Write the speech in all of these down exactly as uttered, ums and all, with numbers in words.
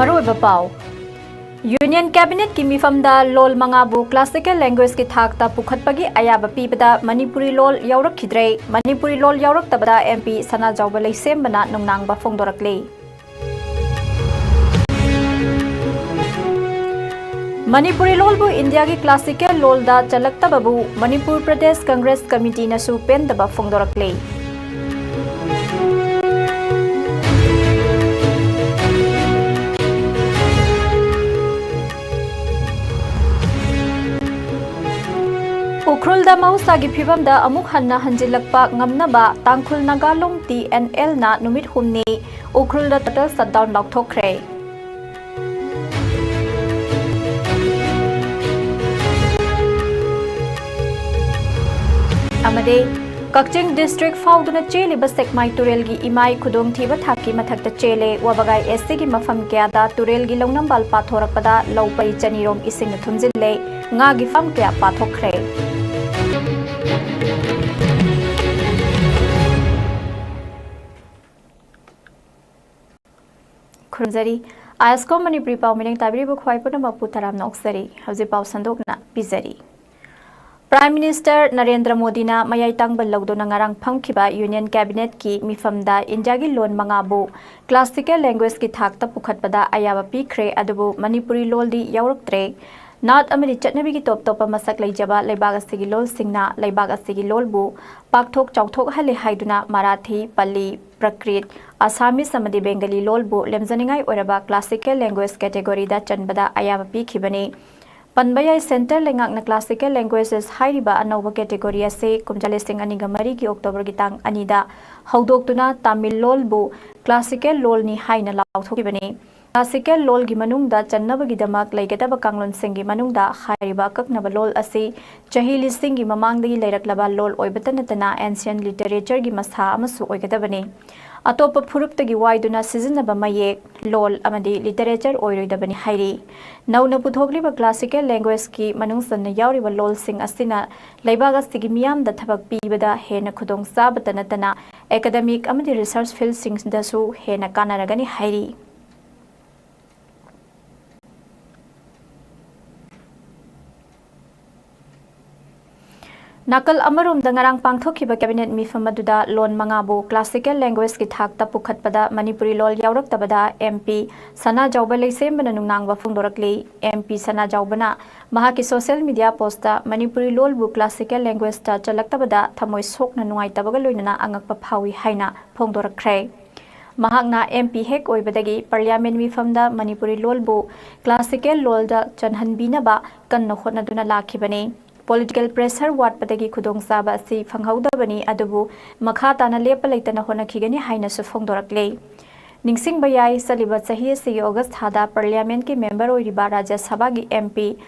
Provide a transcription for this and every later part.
ꯃꯔꯨꯑꯣꯏꯕ ꯄꯥꯎ꯫ ꯌꯨꯅꯤꯌꯟ ꯀꯦꯕꯤꯅꯦꯠꯀꯤ ꯃꯤꯐꯝꯗ ꯂꯣꯜ ꯃꯉꯥꯕꯨ ꯀ꯭ꯂꯥꯁꯤꯀꯦꯜ ꯂꯦꯡꯒ꯭ꯋꯦꯖꯀꯤ ꯊꯥꯛꯇ ꯄꯨꯈꯠꯄꯒꯤ ꯑꯌꯥꯕ ꯄꯤꯕꯗ ꯃꯅꯤꯄꯨꯔꯤ ꯂꯣꯜ ꯌꯥꯎꯔꯛꯈꯤꯗ꯭ꯔꯦ꯫ ꯃꯅꯤꯄꯨꯔꯤ ꯂꯣꯜ ꯌꯥꯎꯔꯛꯇꯕꯗ ꯑꯦꯝ ꯄꯤ ꯁꯅꯥꯖꯥꯎꯕ ꯂꯩꯁꯦꯝꯕꯅ ꯅꯨꯡꯅꯥꯡꯕ ꯐꯣꯡꯗꯣꯔꯛꯂꯤ꯫ ꯃꯅꯤꯄꯨꯔꯤ ꯂꯣꯜꯕꯨ ꯏꯟꯗꯤꯌꯥꯒꯤ ꯀ꯭ꯂꯥꯁꯤꯀꯦꯜ ꯂꯣꯜꯗ ꯆꯜꯂꯛꯇꯕꯕꯨ ꯃꯅꯤꯄꯨꯔ ꯄ꯭ꯔꯗꯦꯁ ꯀꯪꯒ꯭ꯔꯦꯁ ꯀꯃꯤꯇꯤꯅꯁꯨ ꯄꯦꯟꯗꯕ ꯐꯣꯡꯗꯣꯔꯛꯂꯤ꯫ ꯎꯈ꯭ꯔꯨꯜꯗ ꯃꯍꯧꯁꯥꯒꯤ ꯐꯤꯕꯝꯗ ꯑꯃꯨꯛ ꯍꯟꯅ ꯍꯟꯖꯤꯜꯂꯛꯄ ꯉꯝꯅꯕ ꯇꯥꯡꯈꯨꯜ ꯅꯥꯒꯥꯂꯣꯡ ꯇꯤ ꯑꯦꯟ ꯑꯦꯜꯅ ꯅꯨꯃꯤꯠ ꯍꯨꯝꯅꯤ ꯎꯈ꯭ꯔꯨꯜꯗ total shutdown ꯂꯥꯎꯊꯣꯛꯈ꯭ꯔꯦ꯫ ꯑꯃꯗꯤ ꯀꯛꯆꯤꯡ district ꯐꯥꯎꯗꯨꯅ ꯆꯦꯜꯂꯤꯕ ꯁꯦꯛꯃꯥꯏ ꯇꯨꯔꯦꯜꯒꯤ ꯏꯃꯥꯏ ꯈꯨꯗꯣꯡꯊꯤꯕ ꯊꯥꯛꯀꯤ ꯃꯊꯛꯇ ꯆꯦꯜꯂꯦ꯫ ꯋꯥꯕꯒꯥꯏ ꯑꯦꯁ ꯁꯤꯒꯤ ꯃꯐꯝ ꯀꯌꯥꯗ ꯇꯨꯔꯦꯜꯒꯤ ꯂꯧꯅꯝꯕꯥꯜ ꯄꯥꯊꯣꯔꯛꯄꯗ ꯂꯧ ꯄꯔꯤ ꯆꯅꯤꯔꯣꯝ ꯏꯁꯤꯡꯅ ꯊꯨꯝꯖꯤꯜꯂꯦ꯫ ꯉꯥꯒꯤ farm ꯀꯌꯥ ꯄꯥꯊꯣꯛꯈ꯭ꯔꯦ꯫ ꯈꯨꯔꯨꯝꯖꯔꯤ꯫ ꯑꯥꯏ ꯑꯦꯁ ꯀꯣꯝ ꯃꯅꯤꯄꯨꯔꯤ ꯄꯥꯎ ꯃꯤꯠꯌꯦꯡ ꯇꯥꯕꯤꯔꯤꯕ ꯈ꯭ꯋꯥꯏ ꯄꯨꯝꯅꯃꯛꯄꯨ ꯇꯔꯥꯝꯅ ꯑꯣꯛꯆꯔꯤ꯫ ꯍꯧꯖꯤꯛ ꯄꯥꯎ ꯁꯟꯗꯣꯛꯅ ꯄꯤꯖꯔꯤ꯫ Prime Minister ꯅꯔꯦꯟꯗ꯭ꯔ ꯃꯣꯗꯤꯅ ꯃꯌꯥꯏ ꯇꯥꯡꯕ ꯂꯧꯗꯨꯅ ꯉꯔꯥꯡ ꯐꯝꯈꯤꯕ ꯌꯨꯅꯤꯌꯟ ꯀꯦꯕꯤꯅꯦꯠꯀꯤ ꯃꯤꯐꯝꯗ ꯏꯟꯗꯤꯌꯥꯒꯤ ꯂꯣꯟ ꯃꯉꯥꯕꯨ classical language–ꯀꯤ ꯊꯥꯛꯇ ꯄꯨꯈꯠꯄꯗ ꯑꯌꯥꯕ ꯄꯤꯈ꯭ꯔꯦ, ꯑꯗꯨꯕꯨ ꯃꯅꯤꯄꯨꯔꯤ ꯂꯣꯜꯗꯤ ꯌꯥꯎꯔꯛꯇ꯭ꯔꯦ꯫ ꯅꯥꯠ ꯑꯃꯗꯤ ꯆꯠꯅꯕꯤꯒꯤ ꯇꯣꯞ ꯇꯣꯞꯄ ꯃꯁꯛ ꯂꯩꯖꯕ ꯂꯩꯕꯥꯛ ꯑꯁꯤꯒꯤ ꯂꯣꯜꯁꯤꯡꯅ ꯂꯩꯕꯥꯛ ꯑꯁꯤꯒꯤ ꯂꯣꯜꯕꯨ ꯄꯥꯛꯊꯣꯛ ꯆꯥꯎꯊꯣꯛꯍꯜꯂꯦ ꯍꯥꯏꯗꯨꯅ ꯃꯔꯥꯊꯤ, ꯄꯂꯤ, ꯄ꯭ꯔꯀ꯭ꯔꯤꯠ, ꯑꯁꯥꯃꯤꯁ ꯑꯃꯗꯤ ꯕꯦꯡꯒꯂꯤ ꯂꯣꯜꯕꯨ ꯂꯦꯝꯖꯅꯤꯡꯉꯥꯏ ꯑꯣꯏꯔꯕ classical language category ꯗ ꯆꯟꯕꯗ ꯑꯌꯥꯕ ꯄꯤꯈꯤꯕꯅꯤ꯫ ꯄꯟꯕ ꯌꯥꯏ, centre ꯂꯩꯉꯥꯛꯅ classical languages ꯍꯥꯏꯔꯤꯕ ꯑꯅꯧꯕ category ꯑꯁꯤ ꯀꯨꯝꯖꯥ ꯂꯤꯁꯤꯡ ꯑꯅꯤꯒ ꯃꯔꯤꯒꯤ October ꯒꯤ ꯇꯥꯡ ꯑꯅꯤꯗ ꯍꯧꯗꯣꯛꯇꯨꯅ ꯇꯥꯃꯤꯜ ꯂꯣꯜꯕꯨ classical ꯂꯣꯜꯅꯤ ꯍꯥꯏꯅ ꯂꯥꯎꯊꯣꯛꯈꯤꯕꯅꯤ꯫ Classical ꯂꯣꯜꯒꯤ ꯃꯅꯨꯡꯗ ꯆꯟꯅꯕꯒꯤꯗꯃꯛ ꯂꯩꯒꯗꯕ ꯀꯥꯡꯂꯣꯟꯁꯤꯡꯒꯤ ꯃꯅꯨꯡꯗ ꯍꯥꯏꯔꯤꯕ ꯑꯀꯛꯅꯕ ꯂꯣꯜ ꯑꯁꯤ ꯆꯍꯤ ꯂꯤꯁꯤꯡꯒꯤ ꯃꯃꯥꯡꯗꯒꯤ ꯂꯩꯔꯛꯂꯕ ꯂꯣꯜ ꯑꯣꯏꯕꯇ ꯅꯠꯇꯅ ancient literature ꯒꯤ ꯃꯁꯥ ꯑꯃꯁꯨ ꯑꯣꯏꯒꯗꯕꯅꯤ꯫ ꯑꯇꯣꯞꯄ ꯐꯨꯔꯨꯞꯇꯒꯤ ꯋꯥꯏꯗꯨꯅ ꯁꯤꯖꯤꯟꯅꯕ ꯃꯌꯦꯛ, ꯂꯣꯜ ꯑꯃꯗꯤ literature ꯑꯣꯏꯔꯣꯏꯗꯕꯅꯤ ꯍꯥꯏꯔꯤ꯫ ꯅꯧꯅ ꯄꯨꯊꯣꯛꯂꯤꯕ classical language ꯀꯤ ꯃꯅꯨꯡ ꯆꯟꯅ ꯌꯥꯎꯔꯤꯕ ꯂꯣꯜꯁꯤꯡ ꯑꯁꯤꯅ ꯂꯩꯕꯥꯛ ꯑꯁꯤꯒꯤ ꯃꯤꯌꯥꯝꯗ ꯊꯕꯛ ꯄꯤꯕꯗ ꯍꯦꯟꯅ ꯈꯨꯗꯣꯡꯆꯥꯕꯇ ꯅꯠꯇꯅ academic ꯑꯃꯗꯤ research field ꯁꯤꯡꯗꯁꯨ ꯍꯦꯟꯅ ꯀꯥꯟꯅꯔꯒꯅꯤ ꯍꯥꯏꯔꯤ꯫ ꯅꯥꯀꯜ ꯑꯃꯔꯣꯝꯗ, ꯉꯔꯥꯡ ꯄꯥꯡꯊꯣꯛꯈꯤꯕ cabinet ꯃꯤꯐꯝ ꯑꯗꯨꯗ ꯂꯣꯟ ꯃꯉꯥꯕꯨ classical languageꯀꯤ ꯊꯥꯛꯇ ꯄꯨꯈꯠꯄꯗ ꯃꯅꯤꯄꯨꯔꯤ ꯂꯣꯜ ꯌꯥꯎꯔꯛꯇꯕꯗ MP ꯁꯅꯥꯖꯥꯎꯕ ꯂꯩꯁꯦꯝꯕꯅ ꯅꯨꯡꯅꯥꯡꯕ ꯐꯣꯡꯗꯣꯔꯛꯂꯤ꯫ MP ꯁꯅꯥꯖꯥꯎꯕꯅ ꯃꯍꯥꯛꯀꯤ social media postꯇ ꯃꯅꯤꯄꯨꯔꯤ ꯂꯣꯜꯕꯨ classical languageꯇ ꯆꯜꯂꯛꯇꯕꯗ ꯊꯃꯣꯏ ꯁꯣꯛꯅ ꯅꯨꯡꯉꯥꯏꯇꯕꯒ ꯂꯣꯏꯅꯅ ꯑꯉꯛꯄ ꯐꯥꯎꯏ ꯍꯥꯏꯅ ꯐꯣꯡꯗꯣꯔꯛꯈ꯭ꯔꯦ꯫ ꯃꯍꯥꯛꯅ MP ꯍꯦꯛ ꯑꯣꯏꯕꯗꯒꯤ parliament ꯃꯤꯐꯝꯗ ꯃꯅꯤꯄꯨꯔꯤ ꯂꯣꯜꯕꯨ classical ꯂꯣꯜꯗ ꯆꯟꯍꯟꯕꯤꯅꯕ ꯀꯟꯅ ꯍꯣꯠꯅꯗꯨꯅ ꯂꯥꯛꯈꯤꯕꯅꯤ꯫ Political pressure ꯋꯥꯠꯄꯗꯒꯤ ꯈꯨꯗꯣꯡꯆꯥꯕ ꯑꯁꯤ ꯐꯪꯍꯧꯗꯕꯅꯤ, ꯑꯗꯨꯕꯨ ꯃꯈꯥ ꯇꯥꯅ ꯂꯦꯞꯄ ꯂꯩꯇꯅ ꯍꯣꯠꯅꯈꯤꯒꯅꯤ ꯍꯥꯏꯅꯁꯨ ꯐꯣꯡꯗꯣꯔꯛꯂꯦ꯫ ꯅꯤꯡꯁꯤꯡꯕ ꯌꯥꯏ, ꯆꯠꯂꯤꯕ ꯆꯍꯤ ꯑꯁꯤꯒꯤ August ꯊꯥꯗ parliamentꯀꯤ member ꯑꯣꯏꯔꯤꯕ ꯔꯥꯖ꯭ꯌ ꯁꯚꯥꯒꯤ MP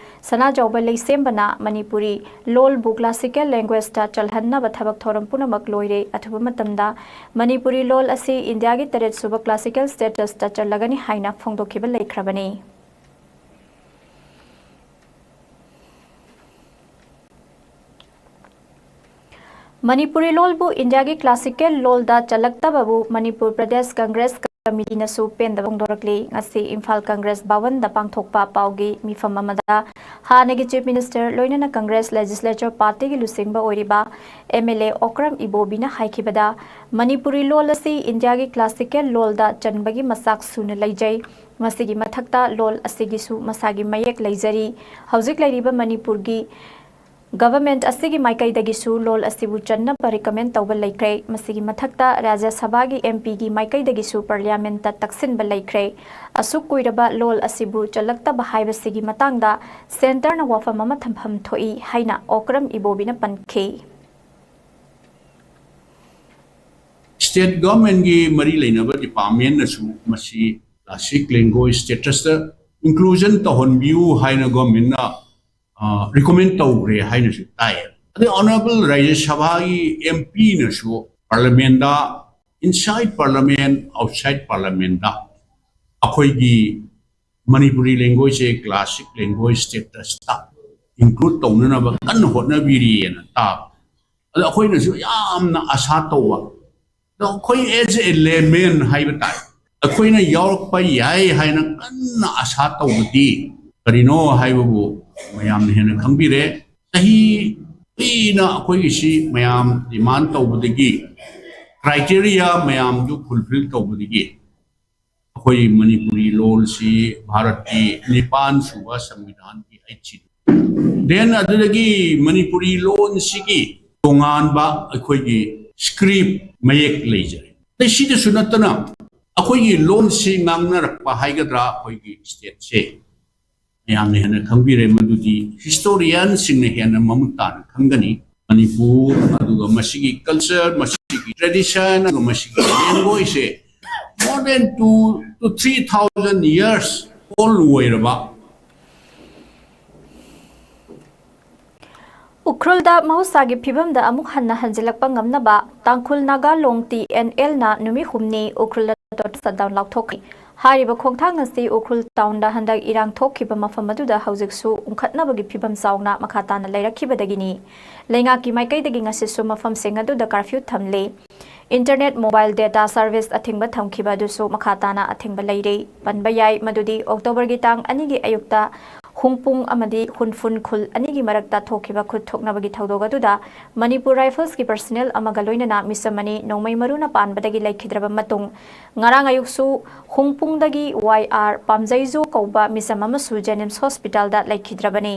ꯁꯅꯥꯖꯥꯎꯕ ꯂꯩꯁꯦꯝꯕꯅ ꯃꯅꯤꯄꯨꯔꯤ ꯂꯣꯜꯕꯨ classical languageꯇ ꯆꯜꯍꯟꯅꯕ ꯊꯕꯛ ꯊꯧꯔꯝ ꯄꯨꯝꯅꯃꯛ ꯂꯣꯏꯔꯦ, ꯑꯊꯨꯕ ꯃꯇꯝꯗ ꯃꯅꯤꯄꯨꯔꯤ ꯂꯣꯜ ꯑꯁꯤ ꯏꯟꯗꯤꯌꯥꯒꯤ ꯇꯔꯦꯠ ꯁꯨꯕ classical statusꯇ ꯆꯜꯂꯒꯅꯤ ꯍꯥꯏꯅ ꯐꯣꯡꯗꯣꯛꯈꯤꯕ ꯂꯩꯈ꯭ꯔꯕꯅꯤ꯫ ꯃꯅꯤꯄꯨꯔꯤ ꯂꯣꯜꯕꯨ ꯏꯟꯗꯤꯌꯥꯒꯤ classical ꯂꯣꯜꯗ ꯆꯜꯂꯛꯇꯕꯕꯨ ꯃꯅꯤꯄꯨꯔ ꯄ꯭ꯔꯗꯦꯁ ꯀꯪꯒ꯭ꯔꯦꯁ ꯀꯃꯤꯇꯤꯅꯁꯨ ꯄꯦꯟꯗꯕ ꯐꯣꯡꯗꯣꯔꯛꯂꯤ꯫ ꯉꯁꯤ ꯏꯝꯐꯥꯜ ꯀꯪꯒ꯭ꯔꯦꯁ ꯚꯕꯟꯗ ꯄꯥꯡꯊꯣꯛꯄ ꯄꯥꯎꯒꯤ ꯃꯤꯐꯝ ꯑꯃꯗ ꯍꯥꯟꯅꯒꯤ Chief Minister ꯂꯣꯏꯅꯅ ꯀꯪꯒ꯭ꯔꯦꯁ legislature partyꯒꯤ ꯂꯨꯆꯤꯡꯕ ꯑꯣꯏꯔꯤꯕ MLA ꯑꯣꯀ꯭ꯔꯝ ꯏꯕꯣꯕꯤꯅ ꯍꯥꯏꯈꯤꯕꯗ, ꯃꯅꯤꯄꯨꯔꯤ ꯂꯣꯜ ꯑꯁꯤ ꯏꯟꯗꯤꯌꯥꯒꯤ classical ꯂꯣꯜꯗ ꯆꯟꯕꯒꯤ ꯃꯆꯥꯛ ꯁꯨꯅ ꯂꯩꯖꯩ꯫ ꯃꯁꯤꯒꯤ ꯃꯊꯛꯇ ꯂꯣꯜ ꯑꯁꯤꯒꯤꯁꯨ ꯃꯁꯥꯒꯤ ꯃꯌꯦꯛ ꯂꯩꯖꯔꯤ꯫ ꯍꯧꯖꯤꯛ ꯂꯩꯔꯤꯕ ꯃꯅꯤꯄꯨꯔꯒꯤ government ꯑꯁꯤꯒꯤ ꯃꯥꯏꯀꯩꯗꯒꯤꯁꯨ ꯂꯣꯜ ꯑꯁꯤꯕꯨ ꯆꯟꯅꯕ recommend ꯇꯧꯕ ꯂꯩꯈ꯭ꯔꯦ꯫ ꯃꯁꯤꯒꯤ ꯃꯊꯛꯇ ꯔꯥꯖ꯭ꯌ ꯁꯚꯥꯒꯤ MPꯒꯤ ꯃꯥꯏꯀꯩꯗꯒꯤꯁꯨ parliamentꯇ ꯇꯛꯁꯤꯟꯕ ꯂꯩꯈ꯭ꯔꯦ꯫ ꯑꯁꯨꯛ ꯀꯨꯏꯔꯕ ꯂꯣꯜ ꯑꯁꯤꯕꯨ ꯆꯜꯂꯛꯇꯕ ꯍꯥꯏꯕꯁꯤꯒꯤ ꯃꯇꯥꯡꯗ centreꯅ ꯋꯥꯐꯝ ꯑꯃ ꯊꯝꯐꯝ ꯊꯣꯛꯏ ꯍꯥꯏꯅ ꯑꯣꯀ꯭ꯔꯝ ꯏꯕꯣꯕꯤꯅ ꯄꯟꯈꯤ꯫ State governmentꯀꯤ ꯃꯔꯤ ꯂꯩꯅꯕ departmentꯅꯁꯨ ꯃꯁꯤ classic language statusꯇ inclusion ꯇꯧꯍꯟꯕꯤꯌꯨ ꯍꯥꯏꯅ governmentꯅ recommend ꯇꯧꯈ꯭ꯔꯦ ꯍꯥꯏꯅꯁꯨ ꯇꯥꯏ꯫ ꯑꯗꯩ honourable ꯔꯥꯖ꯭ꯌ ꯁꯚꯥꯒꯤ MPꯅꯁꯨ parliamentꯇ, inside parliament, outside parliamentꯇ ꯑꯩꯈꯣꯏꯒꯤ ꯃꯅꯤꯄꯨꯔꯤ languageꯁꯦ classic language statusꯇ include ꯇꯧꯅꯅꯕ ꯀꯟꯅ ꯍꯣꯠꯅꯕꯤꯔꯤꯑꯅ ꯇꯥꯕ꯫ ꯑꯗꯣ ꯑꯩꯈꯣꯏꯅꯁꯨ ꯌꯥꯝꯅ ꯑꯁꯥ ꯇꯧꯕ꯫ ꯑꯗꯣ ꯑꯩꯈꯣꯏ as a layman ꯍꯥꯏꯕ ꯇꯥꯔꯦ, ꯑꯩꯈꯣꯏꯅ ꯌꯥꯎꯔꯛꯄ ꯌꯥꯏ ꯍꯥꯏꯅ ꯀꯟꯅ ꯑꯁꯥ ꯇꯧꯕꯗꯤ ꯀꯔꯤꯅꯣ ꯍꯥꯏꯕꯕꯨ ꯃꯌꯥꯝꯅ ꯍꯦꯟꯅ ꯈꯪꯕꯤꯔꯦ꯫ ꯆꯍꯤ ꯀꯨꯏꯅ ꯑꯩꯈꯣꯏꯒꯤꯁꯤ ꯃꯌꯥꯝ demand ꯇꯧꯕꯗꯒꯤ, criteria ꯃꯌꯥꯝꯗꯨ fulfill ꯇꯧꯕꯗꯒꯤ ꯑꯩꯈꯣꯏ ꯃꯅꯤꯄꯨꯔꯤ ꯂꯣꯟꯁꯤ ꯚꯥꯔꯠꯀꯤ ꯅꯤꯄꯥꯟ ꯁꯨꯕ ꯁꯪꯕꯤꯙꯥꯟꯒꯤ ꯑꯩꯠꯁꯤꯗ꯫ Then ꯑꯗꯨꯗꯒꯤ ꯃꯅꯤꯄꯨꯔꯤ ꯂꯣꯟꯁꯤꯒꯤ ꯇꯣꯉꯥꯟꯕ ꯑꯩꯈꯣꯏꯒꯤ script ꯃꯌꯦꯛ ꯂꯩꯖꯔꯦ꯫ ꯑꯗꯩ ꯁꯤꯗꯁꯨ ꯅꯠꯇꯅ ꯑꯩꯈꯣꯏꯒꯤ ꯂꯣꯟꯁꯤ ꯉꯥꯡꯅꯔꯛꯄ ꯍꯥꯏꯒꯗ꯭ꯔꯥ, ꯑꯩꯈꯣꯏꯒꯤ stateꯁꯦ ꯃꯌꯥꯝꯅ ꯍꯦꯟꯅ ꯈꯪꯕꯤꯔꯦ, ꯃꯗꯨꯗꯤ historianꯁꯤꯡꯅ ꯍꯦꯟꯅ ꯃꯃꯨꯠ ꯇꯥꯅ ꯈꯪꯒꯅꯤ꯫ ꯃꯅꯤꯄꯨꯔ, ꯑꯗꯨꯒ ꯃꯁꯤꯒꯤ culture, ꯃꯁꯤꯒꯤ tradition, ꯑꯗꯨꯒ ꯃꯁꯤꯒꯤ languageꯁꯦ more than two to three thousand years old ꯑꯣꯏꯔꯕ꯫ ꯎꯈ꯭ꯔꯨꯜꯗ ꯃꯍꯧꯁꯥꯒꯤ ꯐꯤꯕꯝꯗ ꯑꯃꯨꯛ ꯍꯟꯅ ꯍꯟꯖꯤꯜꯂꯛꯄ ꯉꯝꯅꯕ ꯇꯥꯡꯈꯨꯜ ꯅꯥꯒꯥ ꯂꯣꯡ ꯇꯤ ꯑꯦꯟ ꯑꯦꯜꯅ ꯅꯨꯃꯤꯠ ꯍꯨꯝꯅꯤ ꯎꯈ꯭ꯔꯨꯜꯗ total shutdown ꯂꯥꯎꯊꯣꯛꯈꯤ꯫ ꯍꯥꯏꯔꯤꯕ ꯈꯣꯡꯊꯥꯡ ꯑꯁꯤ ꯎꯈ꯭ꯔꯨꯜ ꯇꯥꯎꯟꯗ ꯍꯟꯗꯛ ꯏꯔꯥꯡ ꯊꯣꯛꯈꯤꯕ ꯃꯐꯝ ꯑꯗꯨꯗ ꯍꯧꯖꯤꯛꯁꯨ ꯎꯪꯈꯠꯅꯕꯒꯤ ꯐꯤꯕꯝ ꯆꯥꯎꯅ ꯃꯈꯥ ꯇꯥꯅ ꯂꯩꯔꯛꯈꯤꯕꯗꯒꯤꯅꯤ꯫ ꯂꯩꯉꯥꯛꯀꯤ ꯃꯥꯏꯀꯩꯗꯒꯤ ꯉꯁꯤꯁꯨ ꯃꯐꯝꯁꯤꯡ ꯑꯗꯨꯗ curfew ꯊꯝꯂꯤ꯫ Internet, mobile data service ꯑꯊꯤꯡꯕ ꯊꯝꯈꯤꯕ ꯑꯗꯨꯁꯨ ꯃꯈꯥ ꯇꯥꯅ ꯑꯊꯤꯡꯕ ꯂꯩꯔꯤ꯫ ꯄꯟꯕ ꯌꯥꯏ ꯃꯗꯨꯗꯤ Octoberꯒꯤ ꯇꯥꯡ ꯑꯅꯤꯒꯤ ꯑꯌꯨꯛꯇ ꯍꯨꯡꯄꯨꯡ ꯑꯃꯗꯤ ꯍꯨꯟꯐꯨꯟ ꯈꯨꯜ ꯑꯅꯤꯒꯤ ꯃꯔꯛꯇ ꯊꯣꯛꯈꯤꯕ ꯈꯨꯠ ꯊꯣꯛꯅꯕꯒꯤ ꯊꯧꯗꯣꯛ ꯑꯗꯨꯗ ꯃꯅꯤꯄꯨꯔ Riflesꯀꯤ personnel ꯑꯃꯒ ꯂꯣꯏꯅꯅ ꯃꯤꯆꯝ ꯑꯅꯤ ꯅꯣꯡꯃꯩ ꯃꯔꯨꯅ ꯄꯥꯟꯕꯗꯒꯤ ꯂꯩꯈꯤꯗ꯭ꯔꯕ ꯃꯇꯨꯡ, ꯉꯔꯥꯡ ꯑꯌꯨꯛꯁꯨ ꯍꯨꯡꯄꯨꯡꯗꯒꯤ ꯋꯥꯏ ꯑꯥꯔ ꯄꯥꯝꯖꯩꯖꯨ ꯀꯧꯕ ꯃꯤꯆꯝ ꯑꯃꯁꯨ JNIMS hospitalꯗ ꯂꯩꯈꯤꯗ꯭ꯔꯕꯅꯤ꯫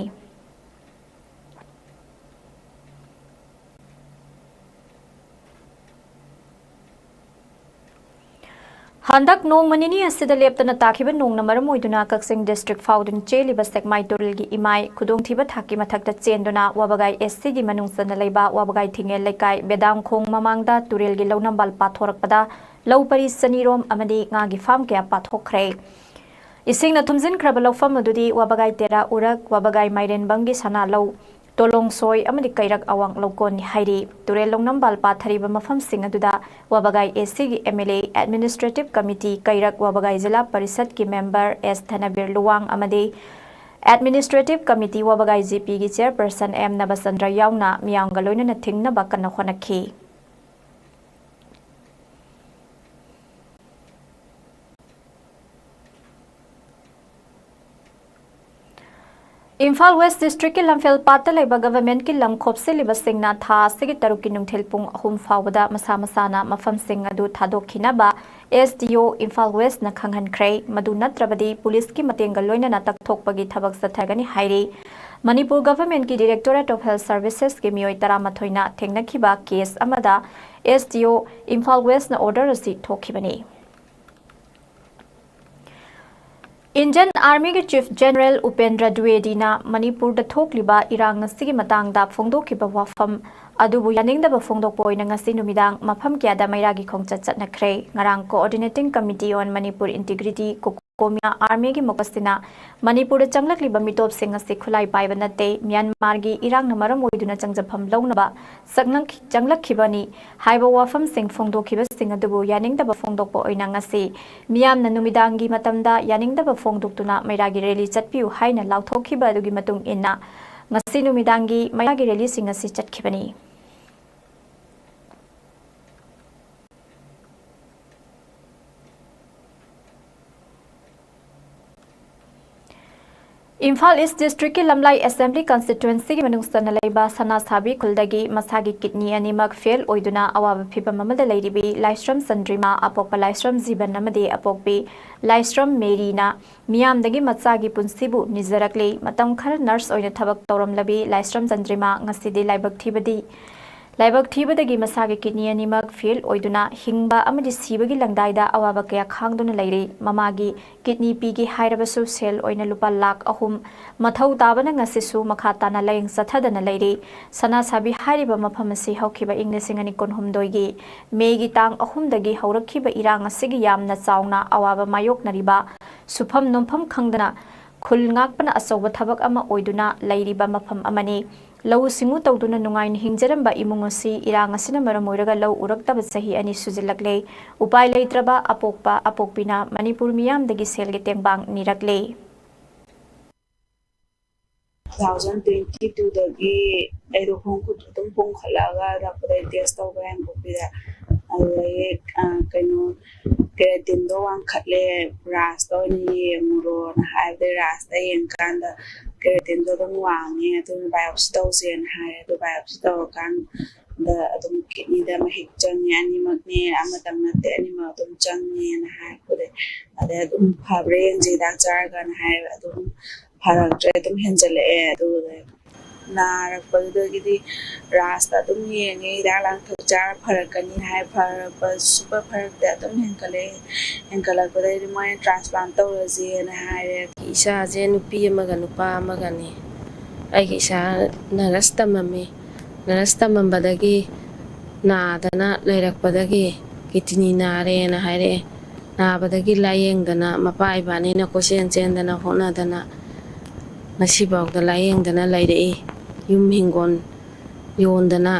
ꯍꯟꯗꯛ ꯅꯣꯡꯃ ꯅꯤꯅꯤ ꯑꯁꯤꯗ ꯂꯦꯞꯇꯅ ꯇꯥꯈꯤꯕ ꯅꯣꯡꯅ ꯃꯔꯝ ꯑꯣꯏꯗꯨꯅ ꯀꯛꯆꯤꯡ district ꯐꯥꯎꯗꯨꯅ ꯆꯦꯜꯂꯤꯕ ꯁꯦꯛꯃꯥꯏ ꯇꯨꯔꯦꯜꯒꯤ ꯏꯃꯥꯏ ꯈꯨꯗꯣꯡꯊꯤꯕ ꯊꯥꯛꯀꯤ ꯃꯊꯛꯇ ꯆꯦꯟꯗꯨꯅ ꯋꯥꯕꯒꯥꯏ SCꯒꯤ ꯃꯅꯨꯡ ꯆꯟꯅ ꯂꯩꯕ ꯋꯥꯕꯒꯥꯏ ꯊꯤꯡꯉꯦꯜ ꯂꯩꯀꯥꯏ ꯕꯦꯗꯥꯡꯈꯣꯡ ꯃꯃꯥꯡꯗ ꯇꯨꯔꯦꯜꯒꯤ ꯂꯧꯅꯝꯕꯥꯜ ꯄꯥꯊꯣꯔꯛꯄꯗ ꯂꯧ ꯄꯔꯤ ꯆꯅꯤꯔꯣꯝ ꯑꯃꯗꯤ ꯉꯥꯒꯤ farm ꯀꯌꯥ ꯄꯥꯊꯣꯛꯈ꯭ꯔꯦ꯫ ꯏꯁꯤꯡꯅ ꯊꯨꯝꯖꯤꯟꯈ꯭ꯔꯕ ꯂꯧꯐꯝ ꯑꯗꯨꯗꯤ ꯋꯥꯕꯒꯥꯏ ꯇꯦꯔꯥ ꯎꯔꯛ, ꯋꯥꯕꯒꯥꯏ ꯃꯥꯏꯔꯦꯟꯕꯝꯒꯤ ꯁꯅꯥ ꯂꯧ, ꯇꯣꯂꯣꯡꯁꯣꯏ ꯑꯃꯗꯤ ꯀꯩꯔꯛ ꯑꯋꯥꯡ ꯂꯧꯀꯣꯟꯅꯤ ꯍꯥꯏꯔꯤ꯫ ꯇꯨꯔꯦꯜ ꯂꯧꯅꯝꯕꯥꯜ ꯄꯥꯊꯔꯤꯕ ꯃꯐꯝꯁꯤꯡ ꯑꯗꯨꯗ ꯋꯥꯕꯒꯥꯏ SCꯒꯤ MLA, Administrative Committee, ꯀꯩꯔꯛ ꯋꯥꯕꯒꯥꯏ ꯖꯤꯂꯥ ꯄꯔꯤꯁꯠꯀꯤ member S ꯙꯅꯕꯤꯔ ꯂꯨꯋꯥꯡ ꯑꯃꯗꯤ Administrative Committee ꯋꯥꯕꯒꯥꯏ GPꯒꯤ chairperson M ꯅꯕꯆꯟꯗ꯭ꯔ ꯌꯥꯎꯅ ꯃꯤꯌꯥꯝꯒ ꯂꯣꯏꯅꯅ ꯊꯤꯡꯅꯕ ꯀꯟꯅ ꯍꯣꯠꯅꯈꯤ꯫ ꯏꯝꯐꯥꯜ ꯋꯦꯁ ꯗꯤꯁꯇ꯭ꯔꯤꯛꯀꯤ ꯂꯝꯐꯦꯜ ꯄꯥꯠꯇ ꯂꯩꯕ ꯒꯚꯔꯟꯃꯦꯟꯠꯀꯤ ꯂꯝ ꯈꯣꯞꯆꯤꯜꯂꯤꯕꯁꯤꯡꯅ ꯊꯥ ꯑꯁꯤꯒꯤ ꯇꯔꯨꯛꯀꯤ ꯅꯨꯡꯊꯤꯜ ꯄꯨꯡ ꯑꯍꯨꯝ ꯐꯥꯎꯕꯗ ꯃꯁꯥ ꯃꯁꯥꯅ ꯃꯐꯝꯁꯤꯡ ꯑꯗꯨ ꯊꯥꯗꯣꯛꯈꯤꯅꯕ ꯑꯦꯁ ꯗꯤ ꯑꯣ ꯏꯝꯐꯥꯜ ꯋꯦꯁꯅ ꯈꯪꯍꯟꯈ꯭ꯔꯦ꯫ ꯃꯗꯨ ꯅꯠꯇ꯭ꯔꯕꯗꯤ ꯄꯨꯂꯤꯁꯀꯤ ꯃꯇꯦꯡꯒ ꯂꯣꯏꯅꯅ ꯇꯛꯊꯣꯛꯄꯒꯤ ꯊꯕꯛ ꯆꯠꯊꯒꯅꯤ ꯍꯥꯏꯔꯤ꯫ ꯃꯅꯤꯄꯨꯔ ꯒꯚꯔꯟꯃꯦꯟꯠꯀꯤ ꯗꯤꯔꯦꯛꯇꯣꯔꯦꯠ ꯑꯣꯐ ꯍꯦꯜꯊ ꯁꯔꯚꯤꯁꯦꯁꯀꯤ ꯃꯤꯑꯣꯏ ꯇꯔꯥꯃꯥꯊꯣꯏꯅ ꯊꯦꯡꯅꯈꯤꯕ ꯀꯦꯁ ꯑꯃꯗ ꯑꯦꯁ ꯗꯤ ꯑꯣ ꯏꯝꯐꯥꯜ ꯋꯦꯁꯅ ꯑꯣꯔꯗꯔ ꯑꯁꯤ ꯊꯣꯛꯈꯤꯕꯅꯤ꯫ ꯏꯟꯗꯤꯌꯟ ꯑꯥꯔꯃꯤꯒꯤ ꯆꯤꯐ ꯖꯦꯅꯔꯦꯜ ꯎꯄꯦꯟꯗ꯭ꯔ ꯗ꯭ꯋꯤꯋꯦꯗꯤꯅ ꯃꯅꯤꯄꯨꯔꯗ ꯊꯣꯛꯂꯤꯕ ꯏꯔꯥꯡ ꯑꯁꯤꯒꯤ ꯃꯇꯥꯡꯗ ꯐꯣꯡꯗꯣꯛꯈꯤꯕ ꯋꯥꯐꯝ ꯑꯗꯨꯕꯨ ꯌꯥꯅꯤꯡꯗꯕ ꯐꯣꯡꯗꯣꯛꯄ ꯑꯣꯏꯅ ꯉꯁꯤ ꯅꯨꯃꯤꯗꯥꯡ ꯃꯐꯝ ꯀꯌꯥꯗ ꯃꯩꯔꯥꯒꯤ ꯈꯣꯡꯆꯠ ꯆꯠꯅꯈ꯭ꯔꯦ꯫ ꯉꯔꯥꯡ Coordinating Committee on Manipur Integrity, ꯀꯣꯀꯣꯃꯤꯌꯥ ꯑꯥꯔꯃꯤꯒꯤ ꯃꯀꯣꯛꯁꯤꯅ ꯃꯅꯤꯄꯨꯔꯗ ꯆꯪꯂꯛꯂꯤꯕ ꯃꯤꯇꯣꯞꯁꯤꯡ ꯑꯁꯤ ꯈꯨꯠꯂꯥꯏ ꯄꯥꯏꯕ ꯅꯠꯇꯦ, ꯃ꯭ꯌꯥꯟꯃꯥꯔꯒꯤ ꯏꯔꯥꯡꯅ ꯃꯔꯝ ꯑꯣꯏꯗꯨꯅ ꯆꯪꯖꯐꯝ ꯂꯧꯅꯕ ꯆꯪꯂꯛ-, ꯆꯪꯂꯛꯈꯤꯕꯅꯤ ꯍꯥꯏꯕ ꯋꯥꯐꯝꯁꯤꯡ ꯐꯣꯡꯗꯣꯛꯈꯤꯕꯁꯤꯡ ꯑꯗꯨꯕꯨ ꯌꯥꯅꯤꯡꯗꯕ ꯐꯣꯡꯗꯣꯛꯄ ꯑꯣꯏꯅ ꯉꯁꯤ ꯃꯤꯌꯥꯝꯅ ꯅꯨꯃꯤꯗꯥꯡꯒꯤ ꯃꯇꯝꯗ ꯌꯥꯅꯤꯡꯗꯕ ꯐꯣꯡꯗꯣꯛꯇꯨꯅ ꯃꯩꯔꯥꯒꯤ ꯔꯦꯂꯤ ꯆꯠꯄꯤꯌꯨ ꯍꯥꯏꯅ ꯂꯥꯎꯊꯣꯛꯈꯤꯕ ꯑꯗꯨꯒꯤ ꯃꯇꯨꯡ ꯏꯟꯅ ꯉꯁꯤ ꯅꯨꯃꯤꯗꯥꯡꯒꯤ ꯃꯩꯔꯥꯒꯤ ꯔꯦꯂꯤꯁꯤꯡ ꯑꯁꯤ ꯆꯠꯈꯤꯕꯅꯤ꯫ ꯏꯝꯐꯥꯜ ꯏꯁ ꯗꯤꯁꯇ꯭ꯔꯤꯛꯀꯤ ꯂꯝꯂꯥꯏ ꯑꯦꯁꯦꯝꯕ꯭ꯂꯤ ꯀꯟꯁꯇꯤꯇ꯭ꯋꯦꯟꯁꯤꯒꯤ ꯃꯅꯨꯡ ꯆꯟꯅ ꯂꯩꯕ ꯁꯅꯥꯁꯥꯕꯤ ꯈꯨꯜꯗꯒꯤ ꯃꯁꯥꯒꯤ ꯀꯤꯗꯅꯤ ꯑꯅꯤꯃꯛ ꯐꯦꯜ ꯑꯣꯏꯗꯨꯅ ꯑꯋꯥꯕ ꯐꯤꯚꯝ ꯑꯃꯗ ꯂꯩꯔꯤꯕꯤ ꯂꯥꯏꯁ꯭ꯔꯝ ꯆꯟꯗ꯭ꯔꯤꯃꯥ, ꯑꯄꯣꯛꯄ ꯂꯥꯏꯁ꯭ꯔꯝ ꯖꯤꯕꯟ ꯑꯃꯗꯤ ꯑꯄꯣꯛꯄꯤ ꯂꯥꯏꯁ꯭ꯔꯝ ꯃꯦꯔꯤꯅ ꯃꯤꯌꯥꯝꯗꯒꯤ ꯃꯆꯥꯒꯤ ꯄꯨꯟꯁꯤꯕꯨ ꯅꯤꯖꯔꯛꯂꯤ꯫ ꯃꯇꯝ ꯈꯔ ꯅꯔꯁ ꯑꯣꯏꯅ ꯊꯕꯛ ꯇꯧꯔꯝꯂꯕꯤ ꯂꯥꯏꯁ꯭ꯔꯝ ꯆꯟꯗ꯭ꯔꯤꯃꯥ ꯉꯁꯤꯗꯤ ꯂꯥꯏꯕꯛ ꯊꯤꯕꯗꯤ, ꯂꯥꯏꯕꯛ ꯊꯤꯕꯗꯒꯤ ꯃꯁꯥꯒꯤ ꯀꯤꯗꯅꯤ ꯑꯅꯤꯃꯛ ꯐꯦꯜ ꯑꯣꯏꯗꯨꯅ ꯍꯤꯡꯕ ꯑꯃꯗꯤ ꯁꯤꯕꯒꯤ ꯂꯪꯗꯥꯏꯗ ꯑꯋꯥꯕ ꯀꯌꯥ ꯈꯥꯡꯗꯨꯅ ꯂꯩꯔꯤ꯫ ꯃꯃꯥꯒꯤ ꯀꯤꯗꯅꯤ ꯄꯤꯒꯦ ꯍꯥꯏꯔꯕꯁꯨ ꯁꯦꯜ ꯑꯣꯏꯅ ꯂꯨꯄꯥ ꯂꯥꯈ ꯑꯍꯨꯝ ꯃꯊꯧ ꯇꯥꯕꯅ ꯉꯁꯤꯁꯨ ꯃꯈꯥ ꯇꯥꯅ ꯂꯥꯌꯦꯡ ꯆꯠꯊꯗꯅ ꯂꯩꯔꯤ꯫ ꯁꯅꯥꯁꯥꯕꯤ ꯍꯥꯏꯔꯤꯕ ꯃꯐꯝ ꯑꯁꯤ ꯍꯧꯈꯤꯕ ꯏꯪ ꯂꯤꯁꯤꯡ ꯑꯅꯤ ꯀꯨꯟꯍꯨꯝꯗꯣꯏꯒꯤ ꯃꯦꯒꯤ ꯇꯥꯡ ꯑꯍꯨꯝꯗꯒꯤ ꯍꯧꯔꯛꯈꯤꯕ ꯏꯔꯥꯡ ꯑꯁꯤꯒꯤ ꯌꯥꯝꯅ ꯆꯥꯎꯅ ꯑꯋꯥꯕ ꯃꯥꯌꯣꯛꯅꯔꯤꯕ, ꯁꯨꯐꯝ ꯅꯣꯝꯐꯝ ꯈꯪꯗꯅ ꯈꯨꯜ ꯉꯥꯛꯄꯅ ꯑꯆꯧꯕ ꯊꯕꯛ ꯑꯃ ꯑꯣꯏꯗꯨꯅ ꯂꯩꯔꯤꯕ ꯃꯐꯝ ꯑꯃꯅꯤ꯫ ꯂꯧꯎ ꯁꯤꯡꯎ ꯇꯧꯗꯨꯅ ꯅꯨꯡꯉꯥꯏꯅ ꯍꯤꯡꯖꯔꯝꯕ ꯏꯃꯨꯡ ꯑꯁꯤ ꯏꯔꯥꯡ ꯑꯁꯤꯅ ꯃꯔꯝ ꯑꯣꯏꯔꯒ ꯂꯧ ꯎꯔꯛꯇꯕ ꯆꯍꯤ ꯑꯅꯤ ꯁꯨꯖꯤꯜꯂꯛꯂꯦ꯫ ꯎꯄꯥꯏ ꯂꯩꯇ꯭ꯔꯕ ꯑꯄꯣꯛꯄ ꯑꯄꯣꯛꯄꯤꯅ ꯃꯅꯤꯄꯨꯔ ꯃꯤꯌꯥꯝꯗꯒꯤ ꯁꯦꯜꯒꯤ ꯇꯦꯡꯕꯥꯡ ꯅꯤꯔꯛꯂꯦ꯫ Two thousand twenty two ꯗꯒꯤ ꯑꯩꯗꯣ ꯈꯣꯡ ꯈꯨꯠ ꯑꯗꯨꯝ ꯄꯣꯝꯈꯠꯂꯛꯑꯒ ꯂꯥꯛꯄꯗ ꯇꯦꯁ ꯇꯧꯕ ꯌꯥꯏꯉꯪꯄꯣꯛꯄꯤꯗ꯫ ꯑꯗꯨꯗꯒꯤ, ꯑ, ꯀꯩꯅꯣ, ꯀꯦꯔꯥꯇꯤꯟꯗꯣ ꯋꯥꯡꯈꯠꯂꯦ, ꯔꯥꯖꯇ ꯑꯣꯏꯅ ꯌꯦꯡꯉꯨꯔꯣꯅ ꯍꯥꯏꯕꯗꯒꯤ ꯔꯥꯖꯇ ꯌꯦꯡꯀꯥꯟꯗ ꯀ꯭ꯔꯦꯇꯤꯟꯗꯣ ꯑꯗꯨꯝ ꯋꯥꯡꯉꯦ, ꯑꯗꯨꯅ biopsy ꯇꯧꯁꯦꯅ ꯍꯥꯏꯔꯦ꯫ ꯑꯗꯨ biopsy ꯇꯧꯔꯀꯥꯟꯗ ꯑꯗꯨꯝ kidney ꯗ ꯃꯍꯤꯛ ꯆꯪꯉꯦ, ꯑꯅꯤꯃꯛꯅꯦ, ꯑꯃꯇꯪ ꯅꯠꯇꯦ, ꯑꯅꯤꯃꯛ ꯑꯗꯨꯝ ꯆꯪꯉꯦꯅ ꯍꯥꯏꯔꯛꯄꯗꯩ, ꯑꯗꯩ ꯑꯗꯨꯝ ꯐꯕ꯭ꯔꯥ ꯌꯦꯡꯁꯦ ꯍꯤꯗꯥꯛ ꯆꯥꯔꯒꯅ ꯍꯥꯏꯔꯦ꯫ ꯑꯗꯨꯝ ꯐꯔꯛꯇ꯭ꯔꯦ, ꯑꯗꯨꯝ ꯍꯦꯟꯖꯜꯂꯛꯑꯦ꯫ ꯑꯗꯨꯒ ꯅꯥꯔꯛꯄꯗꯨꯗꯒꯤꯗꯤ ꯔꯥꯖꯇ ꯑꯗꯨꯝ ꯌꯦꯡꯉꯦ, ꯍꯤꯗꯥꯛ ꯂꯥꯡꯊꯛ ꯆꯥꯔ ꯐꯔꯛꯀꯅꯤ ꯍꯥꯏ, ꯐꯔꯛꯄ ꯁꯨꯡꯐ ꯐꯔꯛꯇꯦ, ꯑꯗꯨꯝ ꯍꯦꯟꯀꯠꯂꯛꯑꯦ꯫ ꯍꯦꯟꯀꯠꯂꯛꯄꯗꯒꯤꯗꯤ ꯃꯣꯏꯅ transplant ꯇꯧꯔꯁꯦꯅ ꯍꯥꯏꯔꯦ꯫ ꯏꯆꯥꯁꯦ ꯅꯨꯄꯤ ꯑꯃꯒ ꯅꯨꯄꯥ ꯑꯃꯒꯅꯤ꯫ ꯑꯩꯒꯤ ꯏꯆꯥ ꯅꯔꯁ ꯇꯝꯃꯝꯃꯤ꯫ ꯅꯔꯁ ꯇꯝꯃꯝꯕꯗꯒꯤ ꯅꯥꯗꯅ ꯂꯩꯔꯛꯄꯗꯒꯤ kidney ꯅꯥꯔꯦꯅ ꯍꯥꯏꯔꯛꯑꯦ꯫ ꯅꯥꯕꯗꯒꯤ ꯂꯥꯏꯌꯦꯡꯗꯅ ꯃꯄꯥ ꯏꯕꯥꯅꯤꯅ ꯀꯣꯏꯆꯦꯟ ꯆꯦꯟꯗꯅ ꯍꯣꯠꯅꯗꯅ ꯉꯁꯤꯐꯥꯎꯗ ꯂꯥꯏꯌꯦꯡꯗꯅ ꯂꯩꯔꯛꯏ꯫ ꯌꯨꯝ ꯍꯤꯡꯒꯣꯜ ꯌꯣꯟꯗꯅ,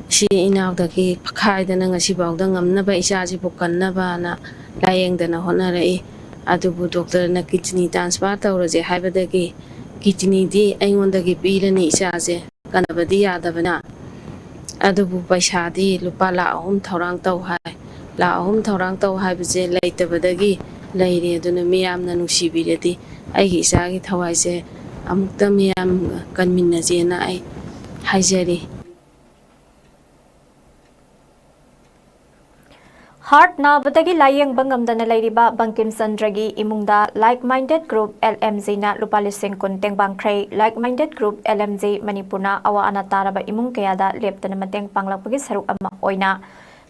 ꯏꯆꯤꯜ ꯏꯅꯥꯎꯗꯒꯤ ꯈꯥꯏꯗꯅ ꯉꯁꯤꯐꯥꯎꯗ ꯉꯝꯅꯕ ꯏꯆꯥꯁꯤꯕꯨ ꯀꯟꯅꯕꯅ ꯂꯥꯏꯌꯦꯡꯗꯅ ꯍꯣꯠꯅꯔꯛꯏ꯫ ꯑꯗꯨꯕꯨ ꯗꯣꯛꯇꯔꯅ kidney transplant ꯇꯧꯔꯁꯦ ꯍꯥꯏꯕꯗꯒꯤ kidney ꯗꯤ ꯑꯩꯉꯣꯟꯗꯒꯤ ꯄꯤꯔꯅꯤ ꯏꯆꯥꯁꯦ, ꯀꯟꯗꯕꯗꯤ ꯌꯥꯗꯕꯅ꯫ ꯑꯗꯨꯕꯨ ꯄꯩꯁꯥꯗꯤ ꯂꯨꯄꯥ ꯂꯥꯈ ꯑꯍꯨꯝ ꯊꯧꯔꯥꯡ ꯇꯧ ꯍꯥꯏ꯫ ꯂꯥꯈ ꯑꯍꯨꯝ ꯊꯧꯔꯥꯡ ꯇꯧ ꯍꯥꯏꯕꯁꯦ ꯂꯩꯇꯕꯗꯒꯤ ꯂꯩꯔꯦ꯫ ꯑꯗꯨꯅ ꯃꯤꯌꯥꯝꯅ ꯅꯨꯡꯁꯤꯕꯤꯔꯗꯤ ꯑꯩꯒꯤ ꯏꯆꯥꯒꯤ ꯊꯋꯥꯏꯁꯦ ꯑꯃꯨꯛꯇ ꯃꯤꯌꯥꯝ ꯀꯟꯃꯤꯟꯅꯁꯦꯅ ꯑꯩ ꯍꯥꯏꯖꯔꯤ꯫ Heart ꯅꯥꯕꯗꯒꯤ ꯂꯥꯌꯦꯡꯕ ꯉꯝꯗꯅ ꯂꯩꯔꯤꯕ ꯕꯪꯀꯤꯝ ꯆꯟꯗ꯭ꯔꯒꯤ ꯏꯃꯨꯡꯗ Like Minded Group, L M G ꯅ ꯂꯨꯄꯥ ꯂꯤꯁꯤꯡ ꯀꯨꯟ ꯇꯦꯡꯕꯥꯡꯈ꯭ꯔꯦ꯫ Like Minded Group, L M G, ꯃꯅꯤꯄꯨꯔꯅ ꯑꯋꯥ ꯑꯅꯥ ꯇꯥꯔꯕ ꯏꯃꯨꯡ ꯀꯌꯥꯗ ꯂꯦꯞꯇꯅ ꯃꯇꯦꯡ ꯄꯥꯡꯂꯛꯄꯒꯤ ꯁꯔꯨꯛ ꯑꯃ ꯑꯣꯏꯅ